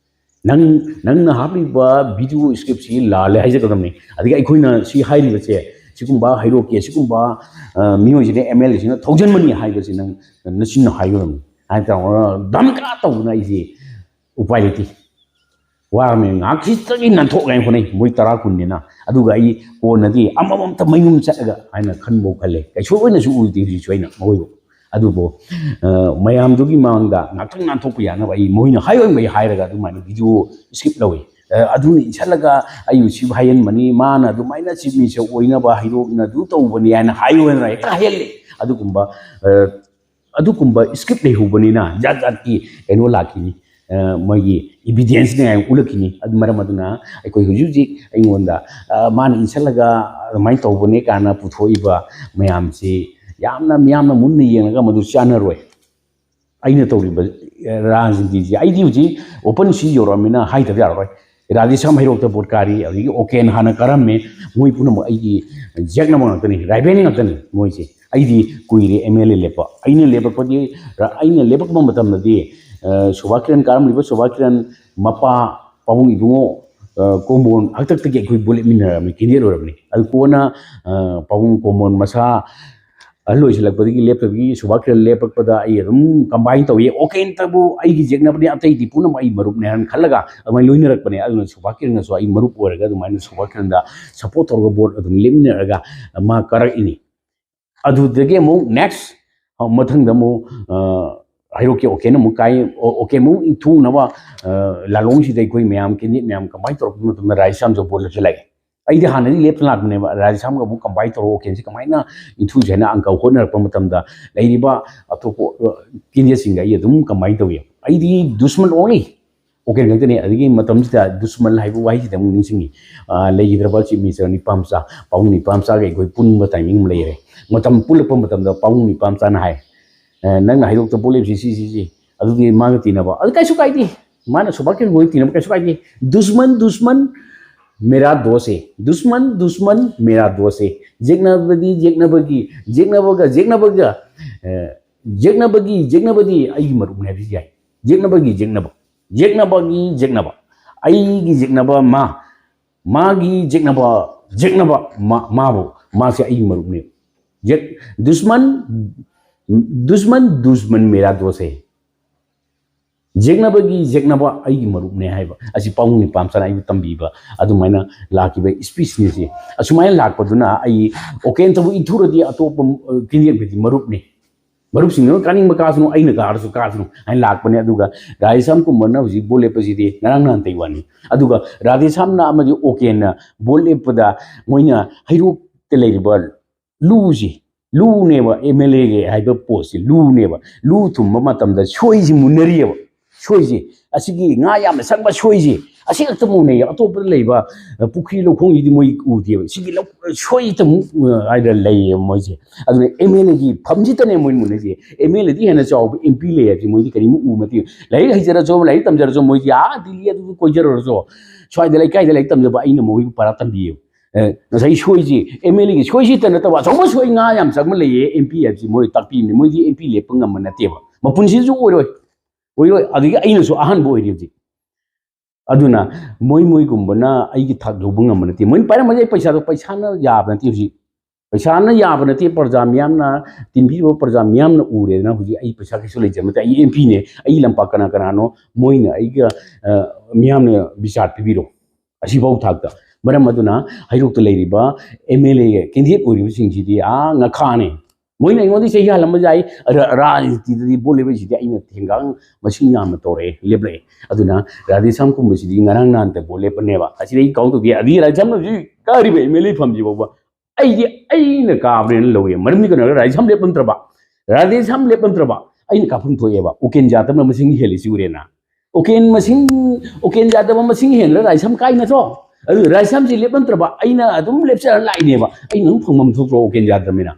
ꯅꯪ, ꯅꯪꯅ ꯍꯥꯞꯂꯤꯕ ꯚꯤꯗꯤꯑꯣ ꯁ꯭ꯀ꯭ꯔꯤꯞꯁꯤ ꯂꯥꯜꯂꯦ ꯍꯥꯏꯖꯒꯗꯕꯅꯤ꯫ ꯑꯗꯒꯤ ꯑꯩꯈꯣꯏꯅ ꯁꯤ ꯍꯥꯏꯔꯤꯕꯁꯦ, ꯁꯤꯒꯨꯝꯕ ꯍꯩꯔꯣꯛꯀꯤ, ꯁꯤꯒꯨꯝꯕ, ꯑ, ꯃꯤꯑꯣꯏꯁꯤꯅ, ꯑꯦꯝ ꯑꯦꯜ ꯑꯦꯁꯤꯅ ꯊꯧꯖꯟꯕꯅꯤ ꯍꯥꯏꯕꯁꯤ ꯅꯪ ꯅꯆꯤꯟꯅ ꯍꯥꯏꯒꯗꯕꯅꯤ ꯍꯥꯏꯅ ꯇꯧꯔꯒ ꯙꯝꯀꯥ ꯇꯧꯗꯅ ꯑꯩꯁꯤ ꯎꯄꯥꯏ ꯂꯩꯇꯦ꯫ ꯋꯥꯔꯝꯃꯦ꯫ ꯉꯥꯏꯍꯥꯛ ꯈꯤꯇꯪꯗꯤ ꯅꯥꯟꯊꯣꯛꯅꯉꯥꯏ ꯍꯣꯠꯅꯩ, ꯃꯣꯏ ꯇꯔꯥ ꯀꯨꯟꯅꯤꯅ꯫ ꯑꯗꯨꯒ ꯑꯩ ꯀꯣꯟꯅꯗꯤ ꯑꯃꯃꯝꯇ ꯃꯌꯨꯝ ꯆꯠꯂꯒ ꯍꯥꯏꯅ ꯈꯟꯕ ꯈꯜꯂꯦ꯫ ꯀꯩꯁꯨ ꯑꯣꯏꯅꯁꯨ ꯎꯗꯦ ꯍꯧꯖꯤꯛꯁꯨ ꯑꯩꯅ ꯃꯈꯣꯏꯕꯨ꯫ ꯑꯗꯨꯕꯨ, ꯑ, ꯃꯌꯥꯝꯗꯨꯒꯤ ꯃꯥꯡꯗ ꯉꯥꯛꯇꯪ ꯅꯥꯟꯊꯣꯛꯄ ꯌꯥꯅꯕ ꯑꯩ ꯃꯣꯏꯅ ꯍꯥꯏꯔꯝꯕꯩ ꯍꯥꯏꯔꯒ ꯑꯗꯨꯃꯥꯏꯅ ꯚꯤꯗꯤꯑꯣ ꯁ꯭ꯀ꯭ꯔꯤꯞ ꯂꯧꯏ꯫ ꯑ, ꯑꯗꯨꯅ ꯏꯁꯜꯂꯒ ꯑꯩꯕꯨ ꯁꯤ ꯍꯥꯏꯍꯟꯕꯅꯤ, ꯃꯥꯅ ꯑꯗꯨꯃꯥꯏꯅ ꯆꯤꯐ ꯃꯤꯅꯤꯁꯇꯔ ꯑꯣꯏꯅꯕ ꯍꯩꯔꯣꯛꯅ ꯑꯗꯨ ꯇꯧꯕꯅꯤ ꯍꯥꯏꯅ ꯍꯥꯏꯌꯨ ꯍꯥꯏꯅ ꯍꯦꯛꯇ ꯍꯥꯏꯍꯜꯂꯦ꯫ ꯑꯗꯨꯒꯨꯝꯕ, ꯑ, ꯑꯗꯨꯒꯨꯝꯕ ꯁ꯭ꯀ꯭ꯔꯤꯞ ꯂꯩꯍꯧꯕꯅꯤꯅ ꯖꯥꯠ ꯖꯥꯠꯀꯤ ꯀꯩꯅꯣ ꯂꯥꯛꯈꯤꯅꯤ꯫ ꯑ, ꯃꯣꯏꯒꯤ ꯏꯕꯤꯗꯦꯟꯁꯅꯤ ꯍꯥꯏꯅ ꯎꯠꯂꯛꯈꯤꯅꯤ꯫ ꯑꯗꯨ ꯃꯔꯝ ꯑꯗꯨꯅ ꯑꯩꯈꯣꯏ ꯍꯧꯖꯤꯛ ꯍꯧꯖꯤꯛ ꯑꯩꯉꯣꯟꯗ, ꯑ, ꯃꯥꯅ ꯏꯟꯁꯤꯜꯂꯒ ꯑꯗꯨꯃꯥꯏꯅ ꯇꯧꯕꯅꯦ ꯀꯥꯏꯅ ꯄꯨꯊꯣꯛꯏꯕ ꯃꯌꯥꯝꯁꯤ ꯌꯥꯝꯅ ꯃꯤꯌꯥꯝꯅ ꯃꯨꯟꯅ ꯌꯦꯡꯉꯒ ꯃꯗꯨ ꯆꯥꯟꯅꯔꯣꯏ꯫ ꯑꯩꯅ ꯇꯧꯔꯤꯕ, ꯑ, ꯔꯥꯖꯅꯤꯇꯤꯁꯤ ꯑꯩꯗꯤ ꯍꯧꯖꯤꯛ ꯑꯣꯄꯟ ꯁꯤ ꯌꯧꯔꯛꯑꯃꯤꯅ ꯍꯥꯏꯗꯕ ꯌꯥꯔꯔꯣꯏ꯫ ꯔꯥꯙꯦꯁ꯭ꯌꯥꯝ ꯍꯩꯔꯣꯛꯇ ꯚꯣꯠ ꯀꯥꯔꯤ, ꯑꯗꯒꯤ ꯑꯣꯀꯦꯟ ꯍꯥꯟꯅ ꯀꯥꯔꯝꯃꯦ, ꯃꯣꯏ ꯄꯨꯝꯅꯃꯛ ꯑꯩꯒꯤ ꯌꯦꯛꯅꯕ ꯉꯥꯛꯇꯅꯤ, ꯔꯥꯏꯕꯦꯜ ꯉꯥꯛꯇꯅꯤ ꯃꯣꯏꯁꯦ꯫ ꯑꯩꯗꯤ ꯀꯨꯏꯔꯦ ꯑꯦꯝ ꯑꯦꯜ ꯑꯦ ꯂꯦꯞꯄ꯫ ꯑꯩꯅ ꯂꯦꯞꯄꯛꯄꯗꯤ, ꯔ-, ꯑꯩꯅ ꯂꯦꯞꯄꯛꯄ ꯃꯇꯝꯗꯗꯤ, ꯑ, ꯁꯣꯚꯥ ꯀꯤꯔꯟ ꯀꯥꯔꯝꯂꯤꯕ ꯁꯣꯚꯥ ꯀꯤꯔꯟ ꯃꯄꯥ ꯄꯥꯕꯨꯡ ꯏꯕꯨꯡꯉꯣ, ꯑ, ꯀꯣꯝꯕꯣꯟ ꯍꯥꯛꯇꯛꯇꯒꯤ ꯑꯩꯈꯣꯏ ꯚꯣꯠ ꯂꯦꯞꯃꯤꯟꯅꯔꯕꯅꯤ, ꯀꯦꯟꯗꯤꯗꯦꯠ ꯑꯣꯏꯔꯕꯅꯤ꯫ ꯑꯗꯨ ꯀꯣꯟꯅ, ꯑ, ꯄꯥꯕꯨꯡ ꯀꯣꯝꯕꯣꯟ ꯃꯁꯥ ꯑꯍꯜ ꯑꯣꯏꯁꯤꯜꯂꯛꯄꯗꯒꯤ ꯂꯦꯞꯇꯕꯒꯤ ꯁꯣꯚꯥ ꯀꯤꯔꯟ ꯂꯦꯞꯄꯛꯄꯗ ꯑꯩ ꯑꯗꯨꯝ ꯀꯝꯕꯥꯏꯟ ꯇꯧꯏ꯫ ꯑꯣꯀꯦꯟꯇꯕꯨ ꯑꯩꯒꯤ ꯌꯦꯛꯅꯕꯅꯤ, ꯑꯇꯩꯗꯤ ꯄꯨꯝꯅꯃꯛ ꯑꯩ ꯃꯔꯨꯞꯅꯦ ꯍꯥꯏꯅ ꯈꯜꯂꯒ ꯑꯗꯨꯃꯥꯏꯅ ꯂꯣꯏꯅꯔꯛꯄꯅꯦ꯫ ꯑꯗꯨꯅ ꯁꯣꯚꯥ ꯀꯤꯔꯟꯅꯁꯨ ꯑꯩ ꯃꯔꯨꯞ ꯑꯣꯏꯔꯒ ꯑꯗꯨꯃꯥꯏꯅ ꯁꯣꯚꯥ ꯀꯤꯔꯟꯗ ꯁꯞꯄꯣꯔꯠ ꯇꯧꯔꯒ ꯚꯣꯠ ꯑꯗꯨꯝ ꯂꯦꯞꯃꯤꯟꯅꯔꯒ ꯃꯥ ꯀꯥꯔꯛꯏꯅꯤ꯫ ꯑꯗꯨꯗꯒꯤ ꯑꯃꯨꯛ ꯅꯦꯛꯁ, ꯑ, ꯃꯊꯪꯗ ꯑꯃꯨꯛ, ꯑ, ꯍꯩꯔꯣꯛꯀꯤ ꯑꯣꯀꯦꯟ ꯑꯃꯨꯛ ꯀꯥꯏ꯫ ꯑꯣ-, ꯑꯣꯀꯦꯟ ꯑꯃꯨꯛ ꯏꯟꯊꯨꯅꯕ, ꯑ, ꯂꯥꯂꯣꯡꯁꯤꯗ ꯑꯩꯈꯣꯏ ꯃꯌꯥꯝ ꯀꯦꯟꯗꯤꯗꯦꯠ ꯃꯌꯥꯝ ꯀꯝꯕꯥꯏꯟ ꯇꯧꯔꯛꯄ ꯃꯇꯝꯗ ꯔꯥꯙꯦꯁ꯭ꯌꯥꯝꯁꯨ ꯚꯣꯠ ꯂꯦꯞꯁꯤꯜꯂꯛꯑꯦ꯫ ꯑꯩꯗꯤ ꯍꯥꯟꯅꯗꯤ ꯂꯦꯞꯇꯅ ꯂꯥꯛꯄꯅꯦꯕ, ꯔꯥꯙꯦꯁ꯭ꯌꯥꯝꯒ ꯑꯃꯨꯛ ꯀꯝꯕꯥꯏꯟ ꯇꯧꯔꯒ ꯑꯣꯀꯦꯟꯁꯤ ꯀꯃꯥꯏꯅ ꯏꯟꯊꯨꯁꯤ ꯍꯥꯏꯅ ꯑꯪꯀ ꯍꯣꯠꯅꯔꯛꯄ ꯃꯇꯝꯗ ꯂꯩꯔꯤꯕ ꯑꯇꯣꯞꯄ, ꯑ, ꯀꯦꯟꯗꯤꯗꯦꯠꯁꯤꯡꯒ ꯑꯩ ꯑꯗꯨꯝ ꯀꯝꯕꯥꯏꯟ ꯇꯧꯏ꯫ ꯑꯩꯗꯤ ꯗꯨꯁꯃꯟ ꯑꯣꯟꯂꯤ ꯑꯣꯀꯦꯟ ꯈꯛꯇꯅꯤ꯫ ꯑꯗꯒꯤ ꯃꯇꯝꯁꯤꯗ ꯗꯨꯁꯃꯟ ꯍꯥꯏꯕ ꯋꯥꯍꯩꯁꯤꯗ ꯑꯃꯨꯛ ꯅꯤꯡꯁꯤꯡꯉꯤ꯫ ꯑ, ꯂꯩꯈꯤꯗ꯭ꯔꯕ ꯆꯤꯐ ꯃꯤꯅꯤꯁꯇꯔ ꯅꯤꯄꯥꯝꯆꯥ, ꯄꯥꯕꯨꯡ ꯅꯤꯄꯥꯝꯆꯥꯒ ꯑꯩꯈꯣꯏ ꯄꯨꯟꯕ ꯇꯥꯏꯃꯤꯡ ꯑꯃ ꯂꯩꯔꯦ꯫ ꯃꯇꯝ ꯄꯨꯜꯂꯛꯄ ꯃꯇꯝꯗ ꯄꯥꯕꯨꯡ ꯅꯤꯄꯥꯝꯆꯥꯅ ꯍꯥꯏ, "ꯑ, ꯅꯪꯅ ꯍꯩꯔꯣꯛꯇ ꯚꯣꯠ ꯂꯦꯞꯁꯤ ꯁꯤ, ꯁꯤ, ꯁꯤ, ꯑꯗꯨꯗꯤ ꯃꯥꯒ ꯇꯤꯟꯅꯕ, ꯑꯗꯨ ꯀꯩꯁꯨ ꯀꯥꯏꯗꯦ, ꯃꯥꯅ ꯁꯣꯚꯥ ꯀꯤꯔꯟ ꯍꯣꯏ ꯇꯤꯟꯅꯕ ꯀꯩꯁꯨ ꯀꯥꯏꯗꯦ, ꯗꯨꯁꯃꯟ, ꯗꯨꯁꯃꯟ ꯃꯦꯔꯥ ꯗꯣꯁ ꯍꯦ, ꯗꯨꯁꯃꯟ, ꯗꯨꯁꯃꯟ ꯃꯦꯔꯥ ꯗꯣꯁ ꯍꯦ, ꯌꯦꯛꯅꯕꯗꯤ ꯌꯦꯛꯅꯕꯒꯤ, ꯌꯦꯛꯅꯕꯒ, ꯌꯦꯛꯅꯕꯒ, ꯑ, ꯌꯦꯛꯅꯕꯒꯤ, ꯌꯦꯛꯅꯕꯗꯤ ꯑꯩꯒꯤ ꯃꯔꯨꯞꯅꯦ ꯍꯥꯏꯕꯁꯤ ꯌꯥꯏ, ꯌꯦꯛꯅꯕꯒꯤ, ꯌꯦꯛꯅꯕ, ꯌꯦꯛꯅꯕꯒꯤ, ꯌꯦꯛꯅꯕ, ꯑꯩꯒꯤ ꯌꯦꯛꯅꯕ ꯃꯥ, ꯃꯥꯒꯤ ꯌꯦꯛꯅꯕ, ꯌꯦꯛꯅꯕ ꯃꯥ-, ꯃꯥꯕꯨ, ꯃꯥꯁꯦ ꯑꯩꯒꯤ ꯃꯔꯨꯞꯅꯦ꯫ ꯌꯦꯛ-, ꯗꯨꯁꯃꯟ, ꯗꯨꯁꯃꯟ, ꯗꯨꯁꯃꯟ ꯃꯦꯔꯥ ꯗꯣꯁ ꯍꯦ꯫ ꯌꯦꯛꯅꯕꯒꯤ ꯌꯦꯛꯅꯕ ꯑꯩꯒꯤ ꯃꯔꯨꯞꯅꯦ" ꯍꯥꯏꯕ ꯑꯁꯤ ꯄꯥꯕꯨꯡ ꯅꯤꯄꯥꯝꯆꯥꯅ ꯑꯩꯕꯨ ꯇꯝꯕꯤꯕ ꯑꯗꯨꯃꯥꯏꯅ ꯂꯥꯛꯈꯤꯕ ꯏꯁꯄꯤꯁꯅꯤ ꯁꯤ꯫ ꯑꯁꯨꯃꯥꯏꯅ ꯂꯥꯛꯄꯗꯨꯅ ꯑꯩ ꯑꯣꯀꯦꯟꯇꯕꯨ ꯏꯟꯊꯨꯔꯗꯤ ꯑꯇꯣꯞꯄ, ꯑ, ꯀꯦꯟꯗꯤꯗꯦꯠ ꯃꯔꯨꯞꯅꯤ꯫ ꯃꯔꯨꯞꯁꯤꯡꯗꯨꯅ ꯀꯥꯅꯤꯡꯕ ꯀꯥꯁꯅꯨ, ꯑꯩꯅ ꯀꯥꯔꯁꯨ ꯀꯥꯁꯅꯨ ꯍꯥꯏꯅ ꯂꯥꯛꯄꯅꯦ꯫ ꯑꯗꯨꯒ ꯔꯥꯙꯦꯁ꯭ꯌꯥꯝ ꯀꯨꯃꯥꯔꯅ ꯍꯧꯖꯤꯛ ꯚꯣꯠ ꯂꯦꯞꯄꯁꯤꯗꯤ ꯉꯔꯥꯡ ꯅꯍꯥꯟꯇꯩ ꯋꯥꯅꯤ꯫ ꯑꯗꯨꯒ ꯔꯥꯙꯦꯁ꯭ꯌꯥꯝꯅ ꯑꯃꯗꯤ ꯑꯣꯀꯦꯟꯅ ꯚꯣꯠ ꯂꯦꯞꯄꯗ ꯃꯣꯏꯅ ꯍꯩꯔꯣꯛꯇ ꯂꯩꯔꯤꯕ ꯂꯨꯁꯤ, ꯂꯨꯅꯦꯕ, ꯑꯦꯝ ꯑꯦꯜ ꯑꯦꯒꯤ ꯍꯥꯏꯕ ꯄꯣꯠꯁꯦ ꯂꯨꯅꯦꯕ꯫ ꯂꯨ ꯊꯨꯝꯕ ꯃꯇꯝꯗ ꯁꯣꯏꯁꯤ ꯃꯨꯟꯅꯔꯤꯑꯕ꯫ ꯁꯣꯏꯁꯤ, ꯑꯁꯤꯒꯤ ꯉꯥ ꯌꯥꯝꯅ ꯆꯪꯕ ꯁꯣꯏꯁꯤ, ꯑꯁꯤ ꯈꯛꯇ ꯃꯨꯟꯅꯩ꯫ ꯑꯇꯣꯞꯄꯗ ꯂꯩꯕ, ꯑ, ꯄꯨꯈ꯭ꯔꯤ ꯂꯧꯈꯣꯡꯁꯤꯗꯤ ꯃꯣꯏ ꯎꯗꯦꯕ꯫ ꯁꯤꯒꯤ ꯂꯧ-, ꯁꯣꯏꯁꯤꯇ ꯑꯃꯨꯛ, ꯑ, ꯍꯥꯏꯗ ꯂꯩꯌꯦꯕ ꯃꯣꯏꯁꯦ꯫ ꯑꯗꯨꯅ ꯑꯦꯝ ꯑꯦꯜ ꯑꯦꯒꯤ ꯐꯝꯁꯤꯇꯅꯦ ꯃꯣꯏ ꯃꯨꯟꯅꯩꯁꯦ꯫ ꯑꯦꯝ ꯑꯦꯜ ꯑꯦꯗꯤ ꯍꯦꯟꯅ ꯆꯥꯎꯕ ꯑꯦꯝ ꯄꯤ ꯂꯩ ꯍꯥꯏꯕꯁꯤ ꯃꯣꯏꯗꯤ ꯀꯔꯤꯃꯨꯛ ꯎ ꯃꯇꯦ꯫ ꯂꯥꯏꯔꯤꯛ ꯍꯩꯖꯔꯁꯨ, ꯂꯥꯏꯔꯤꯛ ꯇꯝꯖꯔꯁꯨ, ꯃꯣꯏꯗꯤ ꯑꯥ ꯗꯤꯜꯂꯤ ꯑꯗꯨ ꯀꯣꯏꯖꯔꯨꯔꯁꯨ, ꯁ꯭ꯋꯥꯏꯗ ꯂꯩꯀꯥꯏꯗ ꯂꯥꯏꯔꯤꯛ ꯇꯝꯖꯕ ꯑꯩꯅ ꯃꯣꯏꯕꯨ ꯄꯔꯥ ꯇꯝꯕꯤꯌꯦꯕ꯫ ꯑꯦ, ꯉꯁꯥꯏ ꯁꯣꯏꯁꯤ, ꯑꯦꯝ ꯑꯦꯜ ꯑꯦꯒꯤ ꯁꯣꯏꯁꯤꯇ ꯅꯠꯇꯕ ꯑꯆꯧꯕ ꯁꯣꯏ ꯉꯥ ꯌꯥꯝ ꯆꯪꯕ ꯂꯩꯌꯦ, ꯑꯦꯝ ꯄꯤ ꯍꯥꯏꯕꯁꯤ ꯃꯣꯏ ꯇꯥꯛꯄꯤꯕꯅꯤ꯫ ꯃꯣꯏꯗꯤ ꯑꯦꯝ ꯄꯤ ꯂꯦꯞꯄ ꯉꯝꯕ ꯅꯠꯇꯦꯕ, ꯃꯄꯨꯟꯁꯤꯁꯨ ꯑꯣꯏꯔꯣꯏ, ꯑꯣꯏꯔꯣꯏ꯫ ꯑꯗꯒꯤ ꯑꯩꯅꯁꯨ ꯑꯍꯥꯟꯕ ꯑꯣꯏꯔꯤ ꯍꯧꯖꯤꯛ꯫ ꯑꯗꯨꯅ ꯃꯣꯏ ꯃꯣꯏꯒꯨꯝꯕꯅ ꯑꯩꯒꯤ ꯊꯥꯛ ꯌꯧꯕ ꯉꯝꯕ ꯅꯠꯇꯦ꯫ ꯃꯣꯏꯅ ꯄꯥꯏꯔꯝꯕꯁꯦ ꯑꯩ ꯄꯩꯁꯥꯗꯣ, ꯄꯩꯁꯥꯅ ꯌꯥꯕ ꯅꯠꯇꯦ ꯍꯧꯖꯤꯛ꯫ ꯄꯩꯁꯥꯅ ꯌꯥꯕ ꯅꯠꯇꯦ, ꯄ꯭ꯔꯖꯥ ꯃꯤꯌꯥꯝꯅ, ꯇꯤꯟꯕꯤꯔꯤꯕ ꯄ꯭ꯔꯖꯥ ꯃꯤꯌꯥꯝꯅ ꯎꯔꯦꯗꯅ꯫ ꯍꯧꯖꯤꯛ ꯑꯩ ꯄꯩꯁꯥ ꯀꯩꯁꯨ ꯂꯩꯖꯕ ꯅꯠꯇꯦ, ꯑꯩ ꯑꯦꯝ ꯄꯤꯅꯦ, ꯑꯩ ꯂꯝꯄꯥꯛ ꯀꯅꯥ ꯀꯅꯥꯅꯣ ꯃꯣꯏꯅ ꯑꯩꯒ, ꯑ, ꯃꯤꯌꯥꯝꯅ ꯕꯤꯆꯥꯔ ꯄꯤꯕꯤꯔꯣ꯫ ꯑꯁꯤꯐꯥꯎ ꯊꯥꯛꯇ꯫ ꯃꯔꯝ ꯑꯗꯨꯅ ꯍꯩꯔꯣꯛꯇ ꯂꯩꯔꯤꯕ ꯑꯦꯝ ꯑꯦꯜ ꯑꯦ ꯀꯦꯟꯗꯤꯗꯦꯠ ꯑꯣꯏꯔꯤꯕꯁꯤꯡꯁꯤꯗꯤ ꯑꯥ ꯉꯈꯥꯅꯦ꯫ ꯃꯣꯏꯅ ꯑꯩꯉꯣꯟꯗ ꯆꯍꯤ ꯍꯜꯂꯝꯕ ꯌꯥꯏ, ꯔ-, ꯔꯥꯖꯅꯤꯇꯤꯗꯗꯤ ꯚꯣꯠ ꯂꯦꯞꯄꯁꯤꯗꯤ ꯑꯩꯅ ꯊꯦꯡꯒꯥꯡ ꯃꯁꯤꯡ ꯌꯥꯝꯅ ꯇꯧꯔꯛꯑꯦ, ꯂꯦꯞꯂꯛꯑꯦ꯫ ꯑꯗꯨꯅ ꯔꯥꯙꯦꯁ꯭ꯌꯥꯝꯒꯨꯝꯕꯁꯤꯗꯤ ꯉꯔꯥꯡ ꯅꯍꯥꯟꯇ ꯚꯣꯠ ꯂꯦꯞꯄꯅꯦꯕ꯫ ꯑꯁꯤꯗ ꯑꯩ ꯀꯥꯎꯟ ꯇꯧꯒꯦ, ꯑꯗꯒꯤ ꯔꯥꯙꯦꯁ꯭ꯌꯥꯝꯅ ꯍꯧꯖꯤꯛ ꯀꯥꯔꯤꯕ ꯑꯦꯝ ꯑꯦꯜ ꯑꯦ ꯐꯝꯁꯤ ꯐꯥꯎꯕ ꯑꯩꯗꯤ ꯑꯩꯅ ꯀꯥꯕꯅꯦꯅ ꯂꯧꯋꯦ꯫ ꯃꯔꯝꯗꯤ ꯀꯩꯅꯣ, ꯔꯥꯙꯦꯁ꯭ꯌꯥꯝ ꯂꯦꯞꯄꯝꯗ꯭ꯔꯕ, ꯔꯥꯙꯦꯁ꯭ꯌꯥꯝ ꯂꯦꯞꯄꯝꯗ꯭ꯔꯕ ꯑꯩꯅ ꯀꯥꯐꯝ ꯊꯣꯛꯑꯦꯕ꯫ ꯎꯀꯦꯟ ꯌꯥꯗꯕꯅ ꯃꯁꯤꯡ ꯍꯦꯜꯂꯤꯁꯤ ꯎꯔꯦꯅ꯫ ꯎꯀꯦꯟ ꯃꯁꯤꯡ, ꯎꯀꯦꯟ ꯌꯥꯗꯕ ꯃꯁꯤꯡ ꯍꯦꯟꯕꯗ ꯔꯥꯙꯦꯁ꯭ꯌꯥꯝ ꯀꯥꯏ ꯅꯠꯇ꯭ꯔꯣ? ꯑꯗꯨ ꯔꯥꯙꯦꯁ꯭ꯌꯥꯝꯁꯤ ꯂꯦꯞꯄꯝꯗ꯭ꯔꯕ ꯑꯩꯅ ꯑꯗꯨꯝ ꯂꯦꯞꯆꯔ ꯂꯥꯛꯏꯅꯦꯕ꯫ ꯑꯩꯅ ꯑꯗꯨꯝ ꯐꯪꯐꯝ ꯊꯣꯛꯇ꯭ꯔꯣ ꯎꯀꯦꯟ ꯌꯥꯗꯕꯅꯤꯅ?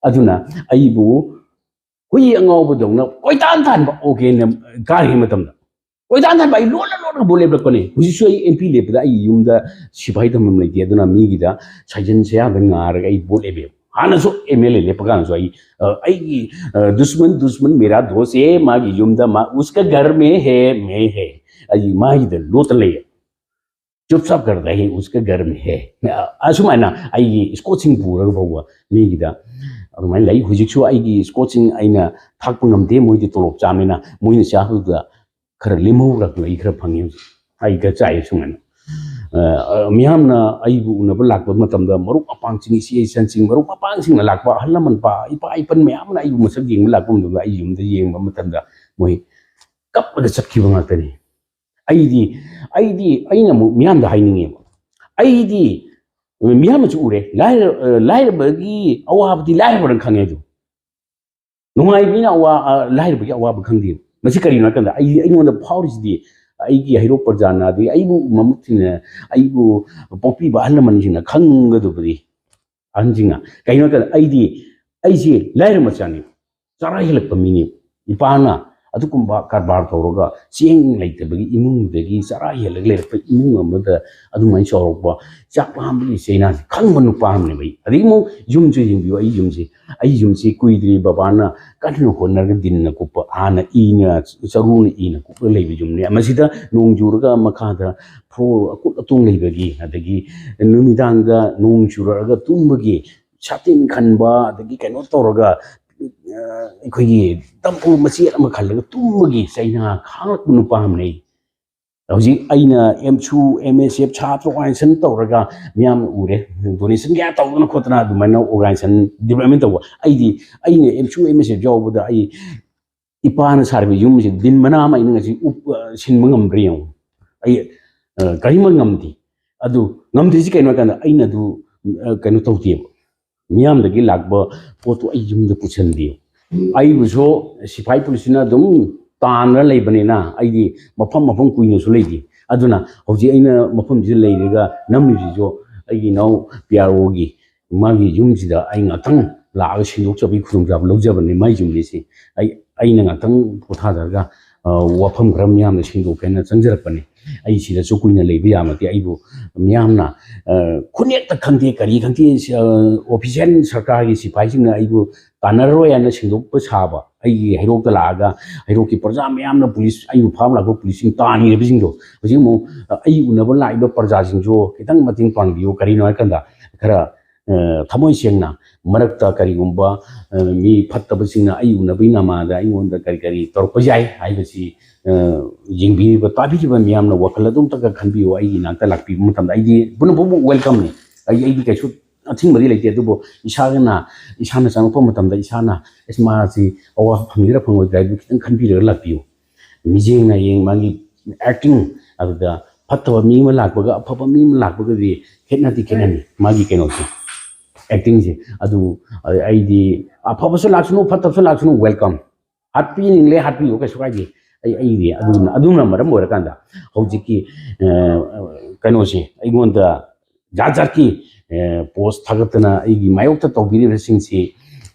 ꯑꯗꯨꯅ ꯑꯩꯕꯨ ꯍꯨꯏ ꯑꯉꯥꯎꯕꯗꯧꯅ ꯀꯣꯏꯇꯥꯟ ꯇꯥꯟꯕ ꯎꯀꯦꯟꯅ ꯀꯥꯔꯤꯉꯩ ꯃꯇꯝꯗ꯫ ꯀꯣꯏꯇꯥꯟ ꯇꯥꯟꯕ ꯑꯩ ꯂꯣꯟꯅ ꯂꯣꯟꯅ ꯚꯣꯠ ꯂꯦꯞꯂꯛꯄꯅꯦ꯫ ꯍꯧꯖꯤꯛꯁꯨ ꯑꯩ ꯑꯦꯝ ꯄꯤ ꯂꯦꯞꯄꯗ ꯑꯩ ꯌꯨꯝꯗ ꯁꯤꯐꯥꯏ ꯊꯝꯐꯝ ꯂꯩꯇꯦ꯫ ꯑꯗꯨꯅ ꯃꯤꯒꯤꯗ ꯁꯥꯏꯖꯟ ꯁꯌꯥꯗ ꯉꯥꯔꯒ ꯑꯩ ꯚꯣꯠ ꯂꯦꯞꯄꯦꯕ꯫ ꯍꯥꯟꯅꯁꯨ ꯑꯦꯝ ꯑꯦꯜ ꯑꯦ ꯂꯦꯞꯄ ꯀꯥꯟꯗꯁꯨ ꯑꯩ, ꯑ, ꯑꯩꯒꯤ, ꯑ, ꯗꯨꯁꯃꯟ ꯗꯨꯁꯃꯟ ꯃꯦꯔꯥ ꯗꯣꯁ ꯑꯦ, ꯃꯥꯒꯤ ꯌꯨꯝꯗ ꯃꯥ, ꯎꯁꯀ ꯘꯔ ꯃꯦ ꯍꯦ, ꯃꯦ ꯍꯦ, ꯑꯩ ꯃꯥꯒꯤꯗ ꯂꯣꯠꯇ ꯂꯩꯌꯦ꯫ ꯆꯨꯞ ꯆꯥꯞ ꯀꯔ ꯔꯍꯦ, ꯎꯁꯀ ꯘꯔ ꯃꯦ ꯍꯦ꯫ ꯑꯁꯨꯃꯥꯏꯅ ꯑꯩꯒꯤ ꯏꯁꯀꯣꯠꯁꯤꯡ ꯄꯨꯔꯒ ꯐꯥꯎꯕ ꯃꯤꯒꯤꯗ ꯑꯗꯨꯃꯥꯏꯅ ꯂꯩ꯫ ꯍꯧꯖꯤꯛꯁꯨ ꯑꯩꯒꯤ ꯏꯁꯀꯣꯠꯁꯤꯡ ꯑꯩꯅ ꯊꯥꯛꯄ ꯉꯝꯗꯦ, ꯃꯣꯏꯗꯤ ꯇꯣꯂꯣꯞ ꯆꯥꯕꯅꯤꯅ꯫ ꯃꯣꯏꯅ ꯆꯥꯕꯗꯨꯗ ꯈꯔ ꯂꯦꯝꯍꯧꯔꯛꯇꯅ ꯑꯩ ꯈꯔ ꯐꯪꯉꯤ ꯍꯧꯖꯤꯛ꯫ ꯑꯩ ꯈꯔ ꯆꯥꯏ ꯁꯨꯃꯥꯏꯅ꯫ ꯑ, ꯃꯤꯌꯥꯝꯅ ꯑꯩꯕꯨ ꯎꯅꯕ ꯂꯥꯛꯄ ꯃꯇꯝꯗ, ꯃꯔꯨꯞ ꯃꯄꯥꯡꯁꯤꯡ, ꯏꯆꯦ ꯏꯆꯟꯁꯤꯡ, ꯃꯔꯨꯞ ꯃꯄꯥꯡꯁꯤꯡꯅ ꯂꯥꯛꯄ, ꯑꯍꯜ ꯂꯃꯟ, ꯄꯥ-, ꯏꯄꯥ ꯏꯄꯟ ꯃꯌꯥꯝꯅ ꯑꯩꯕꯨ ꯃꯁꯛ ꯌꯦꯡꯕ ꯂꯥꯛꯄ ꯃꯇꯝꯗ, ꯑꯩ ꯌꯨꯝꯗ ꯌꯦꯡꯕ ꯃꯇꯝꯗ ꯃꯣꯏ ꯀꯞꯂꯒ ꯆꯠꯈꯤꯕ ꯉꯥꯛꯇꯅꯤ꯫ ꯑꯩꯗꯤ, ꯑꯩꯗꯤ, ꯑꯩꯅ ꯑꯃꯨꯛ ꯃꯤꯌꯥꯝꯗ ꯍꯥꯏꯅꯤꯡꯉꯦꯕ, ꯑꯩꯗꯤ ꯃꯤꯌꯥꯝꯅꯁꯨ ꯎꯔꯦ꯫ ꯂꯥꯏꯔ-, ꯑ, ꯂꯥꯏꯔꯕꯒꯤ ꯑꯋꯥꯕꯗꯤ ꯂꯥꯏꯔꯕꯅ ꯈꯪꯉꯦ ꯑꯗꯨ꯫ ꯅꯨꯡꯉꯥꯏꯕ ꯃꯤꯅ ꯑꯋꯥ-, ꯑ, ꯂꯥꯏꯔꯕꯒꯤ ꯑꯋꯥꯕ ꯈꯪꯗꯦꯕ꯫ ꯃꯁꯤ ꯀꯔꯤꯅꯣ ꯍꯥꯏ ꯀꯥꯟꯗ ꯑꯩ, ꯑꯩꯉꯣꯟꯗ ꯐꯥꯎꯔꯤꯁꯤꯗꯤ ꯑꯩꯒꯤ ꯍꯩꯔꯣꯛ ꯄ꯭ꯔꯖꯥꯅ, ꯑꯗꯒꯤ ꯑꯩꯕꯨ ꯃꯃꯨꯠ ꯊꯤꯅ, ꯑꯩꯕꯨ ꯄꯣꯛꯄꯤꯕ ꯑꯍꯜ ꯂꯃꯟꯁꯤꯡꯅ ꯈꯪꯒꯗꯕꯗꯤ ꯑꯍꯟꯁꯤꯡꯅ꯫ ꯀꯩꯅꯣ ꯍꯥꯏ ꯀꯥꯟꯗ ꯑꯩꯗꯤ, ꯑꯩꯁꯦ ꯂꯥꯏꯔ ꯃꯆꯥꯅꯤ, ꯆꯔꯥ ꯍꯦꯜꯂꯛꯄ ꯃꯤꯅꯤ꯫ ꯏꯄꯥꯅ ꯑꯗꯨꯒꯨꯝꯕ ꯀꯔꯕꯥꯔ ꯇꯧꯔꯒ ꯆꯦꯡ ꯂꯩꯇꯕꯒꯤ ꯏꯃꯨꯡꯗꯒꯤ ꯆꯔꯥ ꯍꯦꯜꯂꯒ ꯂꯩꯔꯛꯄ ꯏꯃꯨꯡ ꯑꯃꯗ ꯑꯗꯨꯃꯥꯏꯅ ꯆꯥꯎꯔꯛꯄ, ꯆꯥꯛ ꯂꯥꯝꯕꯒꯤ ꯆꯩꯅꯥꯁꯦ ꯈꯪꯕ ꯅꯨꯄꯥ ꯑꯃꯅꯦꯕ ꯑꯩ꯫ ꯑꯗꯒꯤ ꯑꯃꯨꯛ ꯌꯨꯝꯁꯨ ꯌꯦꯡꯕꯤꯌꯨ, ꯑꯩ ꯌꯨꯝꯁꯦ, ꯑꯩ ꯌꯨꯝꯁꯤ ꯀꯨꯏꯗ꯭ꯔꯤ ꯕꯕꯥꯅ ꯀꯟꯅ ꯍꯣꯠꯅꯔꯒ ꯗꯤꯟꯅ ꯀꯨꯞꯄ, ꯍꯥꯟꯅ ꯏꯅ, ꯆꯔꯨꯅ ꯏꯅ ꯀꯨꯞꯄꯒ ꯂꯩꯕ ꯌꯨꯝꯅꯤ꯫ ꯃꯁꯤꯗ ꯅꯣꯡ ꯆꯨꯔꯒ ꯃꯈꯥꯗ ꯐ꯭ꯂꯣꯔ ꯑꯀꯨꯠ ꯑꯇꯣꯡ ꯂꯩꯕꯒꯤ, ꯑꯗꯒꯤ ꯅꯨꯃꯤꯗꯥꯡꯗ ꯅꯣꯡ ꯆꯨꯔꯛꯑꯒ ꯇꯨꯝꯕꯒꯤ ꯁꯥꯇꯤꯟ ꯈꯟꯕ, ꯑꯗꯒꯤ ꯀꯩꯅꯣ ꯇꯧꯔꯒ, ꯑ, ꯑꯩꯈꯣꯏꯒꯤ ꯇꯝꯄꯨ ꯃꯆꯦꯠ ꯑꯃ ꯈꯜꯂꯒ ꯇꯨꯝꯕꯒꯤ ꯆꯩꯅꯥ ꯈꯥꯡꯂꯛꯄ ꯅꯨꯄꯥ ꯑꯃꯅꯤ꯫ ꯍꯧꯖꯤꯛ ꯑꯩꯅ ꯑꯦꯝꯁꯨ, ꯑꯦꯝ ꯑꯦꯁ ꯑꯦꯐ ꯁꯥꯇ꯭ꯔ ꯑꯣꯔꯒꯅꯥꯏꯖꯦꯁꯟ ꯇꯧꯔꯒ ꯃꯌꯥꯝꯅ ꯎꯔꯦ, ꯗꯣꯅꯦꯁꯟ ꯀꯌꯥ ꯇꯧꯗꯅ ꯈꯣꯠꯇꯅ ꯑꯗꯨꯃꯥꯏꯅ ꯑꯣꯔꯒꯅꯥꯏꯖꯦꯁꯟ ꯗꯤꯕ꯭ꯂꯞꯃꯦꯟ ꯇꯧꯕ꯫ ꯑꯩꯗꯤ, ꯑꯩꯅ ꯑꯦꯝꯁꯨ, ꯑꯦꯝ ꯑꯦꯁ ꯑꯦꯐ ꯌꯥꯎꯕꯗ ꯑꯩ ꯏꯄꯥꯅ ꯁꯥꯔꯤꯕ ꯌꯨꯝꯁꯦ ꯗꯤꯟ ꯃꯅꯥ ꯑꯃ ꯑꯩꯅ ꯉꯁꯤ ꯎꯞ-, ꯑ, ꯁꯤꯟꯕ ꯉꯝꯕ꯭ꯔꯥ ꯌꯦꯡꯉꯨ꯫ ꯑꯩ, ꯑ, ꯀꯔꯤꯃꯠ ꯉꯝꯗꯦ꯫ ꯑꯗꯨ ꯉꯝꯗ꯭ꯔꯤꯁꯤ ꯀꯩꯅꯣ ꯍꯥꯏ ꯀꯥꯟꯗ ꯑꯩꯅ ꯑꯗꯨ, ꯑ, ꯀꯩꯅꯣ ꯇꯧꯗꯦꯕ꯫ ꯃꯤꯌꯥꯝꯗꯒꯤ ꯂꯥꯛꯄ ꯄꯣꯠꯇꯣ ꯑꯩ ꯌꯨꯝꯗ ꯄꯨꯁꯟꯗꯦꯕ꯫ ꯑꯩꯕꯨꯁꯨ ꯁꯤꯐꯥꯏ ꯄꯨꯂꯤꯁꯁꯤꯅ ꯑꯗꯨꯝ ꯇꯥꯟꯅ ꯂꯩꯕꯅꯤꯅ ꯑꯩꯗꯤ ꯃꯐꯝ ꯃꯐꯝ ꯀꯨꯏꯅꯁꯨ ꯂꯩꯇꯦ꯫ ꯑꯗꯨꯅ ꯍꯧꯖꯤꯛ ꯑꯩꯅ ꯃꯐꯝꯁꯤꯗ ꯂꯩꯔꯒ ꯅꯝꯃꯤꯁꯤꯁꯨ ꯑꯩꯒꯤ ꯏꯅꯥꯎ ꯄꯤ ꯑꯥꯔ ꯑꯣꯒꯤ ꯃꯥꯒꯤ ꯌꯨꯝꯁꯤꯗ ꯑꯩ ꯉꯥꯛꯇꯪ ꯂꯥꯛꯑꯒ ꯁꯦꯡꯗꯣꯛꯆꯕꯒꯤ ꯈꯨꯗꯣꯡꯆꯥꯕ ꯂꯧꯖꯕꯅꯤ꯫ ꯃꯥꯏ ꯌꯨꯝꯅꯤ ꯁꯤ꯫ ꯑꯩ, ꯑꯩꯅ ꯉꯥꯛꯇꯪ ꯄꯣꯊꯥꯖꯔꯒ, ꯑ, ꯋꯥꯐꯝ ꯈꯔ ꯃꯤꯌꯥꯝꯗ ꯁꯦꯡꯗꯣꯛꯀꯦꯅ ꯆꯪꯖꯔꯛꯄꯅꯤ꯫ ꯑꯩ ꯁꯤꯗꯁꯨ ꯀꯨꯏꯅ ꯂꯩꯕ ꯌꯥꯕ ꯅꯠꯇꯦ꯫ ꯑꯩꯕꯨ ꯃꯤꯌꯥꯝꯅ, ꯑ, ꯈꯨꯅꯦꯛꯇ ꯈꯪꯗꯦ, ꯀꯔꯤ ꯈꯪꯗꯦ, ꯁꯤ, ꯑ, ꯑꯣꯐꯤꯁꯤꯌꯦꯜ ꯁꯔꯀꯥꯔꯒꯤ ꯁꯤꯐꯥꯏꯁꯤꯡꯅ ꯑꯩꯕꯨ ꯇꯥꯟꯅꯔꯔꯣꯏ ꯍꯥꯏꯅ ꯁꯦꯡꯗꯣꯛꯄ ꯁꯥꯕ, ꯑꯩꯒꯤ ꯍꯩꯔꯣꯛꯇ ꯂꯥꯛꯑꯒ ꯍꯩꯔꯣꯛꯀꯤ ꯄ꯭ꯔꯖꯥ ꯃꯌꯥꯝꯅ ꯄꯨꯂꯤꯁ, ꯑꯩꯕꯨ ꯐꯥꯕ ꯂꯥꯛꯄ ꯄꯨꯂꯤꯁꯁꯤꯡ ꯇꯥꯟꯈꯤꯕꯁꯤꯡꯗꯣ ꯍꯧꯖꯤꯛ ꯑꯃꯨꯛ, ꯑ, ꯑꯩ ꯎꯅꯕ ꯂꯥꯛꯏꯕ ꯄ꯭ꯔꯖꯥꯁꯤꯡꯁꯨ ꯈꯤꯇꯪ ꯃꯇꯦꯡ ꯄꯥꯡꯕꯤꯌꯨ꯫ ꯀꯔꯤꯅꯣ ꯍꯥꯏꯔꯀꯥꯟꯗ ꯈꯔ, ꯑ, ꯊꯃꯣꯏ ꯁꯦꯡꯅ ꯃꯔꯛꯇ ꯀꯔꯤꯒꯨꯝꯕ, ꯑ, ꯃꯤ ꯐꯠꯇꯕꯁꯤꯡꯅ ꯑꯩ ꯎꯅꯕꯒꯤ ꯅꯃꯥꯗ ꯑꯩꯉꯣꯟꯗ ꯀꯔꯤ ꯀꯔꯤ ꯇꯧꯔꯛꯄ ꯌꯥꯏ ꯍꯥꯏꯕꯁꯤ, ꯑ, ꯌꯦꯡꯕꯤꯔꯤꯕ, ꯇꯥꯕꯤꯔꯤꯕ ꯃꯤꯌꯥꯝꯅ ꯋꯥꯈꯜ ꯑꯗꯨꯝꯇꯒ ꯈꯟꯕꯤꯌꯨ꯫ ꯑꯩꯒꯤ ꯅꯥꯛꯇ ꯂꯥꯛꯄꯤꯕ ꯃꯇꯝꯗ ꯑꯩꯗꯤ ꯄꯨꯝꯅꯃꯛꯄꯨ ꯋꯦꯜꯀꯝꯅꯤ꯫ ꯑꯩ, ꯑꯩꯗꯤ ꯀꯩꯁꯨ ꯑꯊꯤꯡꯕꯗꯤ ꯂꯩꯇꯦ꯫ ꯑꯗꯨꯕꯨ ꯏꯁꯥꯅ, ꯏꯁꯥꯅ ꯆꯪꯉꯛꯄ ꯃꯇꯝꯗ ꯏꯁꯥꯅ, "ꯑꯁ, ꯃꯥꯁꯤ ꯑꯋꯥꯕ ꯐꯪꯒꯗ꯭ꯔꯥ ꯐꯪꯉꯣꯏꯗ꯭ꯔꯥ?" ꯍꯥꯏꯕꯗꯨ ꯈꯤꯇꯪ ꯈꯟꯕꯤꯔꯒ ꯂꯥꯛꯄꯤꯌꯨ꯫ ꯃꯤꯠꯌꯦꯡ ꯅꯥꯌꯦꯡ, ꯃꯥꯒꯤ ꯑꯦꯛꯇꯤꯡ, ꯑꯗꯨꯗ ꯐꯠꯇꯕ ꯃꯤ ꯑꯃ ꯂꯥꯛꯄꯒ ꯑꯐꯕ ꯃꯤ ꯑꯃ ꯂꯥꯛꯄꯒꯗꯤ ꯈꯦꯠꯅꯗꯤ ꯈꯦꯠꯅꯅꯤ ꯃꯥꯒꯤ ꯀꯩꯅꯣꯁꯦ, ꯑꯦꯛꯇꯤꯡꯁꯦ꯫ ꯑꯗꯨ ꯑꯩꯗꯤ ꯑꯐꯕꯁꯨ ꯂꯥꯛꯁꯅꯨ, ꯐꯠꯇꯕꯁꯨ ꯂꯥꯛꯁꯅꯨ, ꯋꯦꯜꯀꯝ꯫ ꯍꯥꯠꯄꯤꯅꯤꯡꯂꯦ ꯍꯥꯠꯄꯤꯌꯨ, ꯀꯩꯁꯨ ꯀꯥꯏꯗꯦ꯫ ꯑꯩ ꯑꯩꯗꯤ ꯑꯗꯨꯅ ꯑꯗꯨꯅ ꯃꯔꯝ ꯑꯣꯏꯔꯀꯥꯟꯗ ꯍꯧꯖꯤꯛꯀꯤ ꯀꯩꯅꯣꯁꯦ ꯑꯩꯉꯣꯟꯗ ꯖꯥꯠ ꯖꯥꯠꯀꯤ ꯄꯣꯁ ꯊꯥꯒꯠꯇꯅ ꯑꯩꯒꯤ ꯃꯥꯌꯣꯛꯇ ꯇꯧꯕꯤꯔꯤꯕꯁꯤꯡꯁꯤ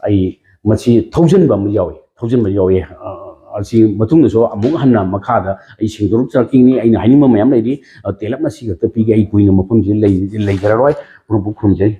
ꯑꯩ ꯃꯁꯤ ꯊꯧꯖꯤꯟꯕ ꯑꯃ ꯌꯥꯎꯏ, ꯊꯧꯖꯤꯟꯕ ꯌꯥꯎꯏ꯫ ꯑꯁꯤ ꯃꯇꯨꯡꯗꯁꯨ ꯑꯃꯨꯛ ꯍꯟꯅ ꯃꯈꯥꯗ ꯑꯩ ꯁꯦꯡꯗꯣꯔꯛꯆꯔꯛꯈꯤꯅꯤ꯫ ꯑꯩꯅ ꯍꯥꯏꯅꯤꯡꯕ ꯃꯌꯥꯝ ꯂꯩꯔꯤ꯫ ꯇꯦꯂꯞ ꯃꯁꯤ ꯈꯛꯇ ꯄꯤꯒꯦ꯫ ꯑꯩ ꯀꯨꯏꯅ ꯃꯐꯝꯁꯤꯗ ꯂꯩ-, ꯂꯩꯖꯔꯔꯣꯏ꯫ ꯈꯨꯔꯨꯝꯕꯨ ꯈꯨꯔꯨꯝꯖꯩ꯫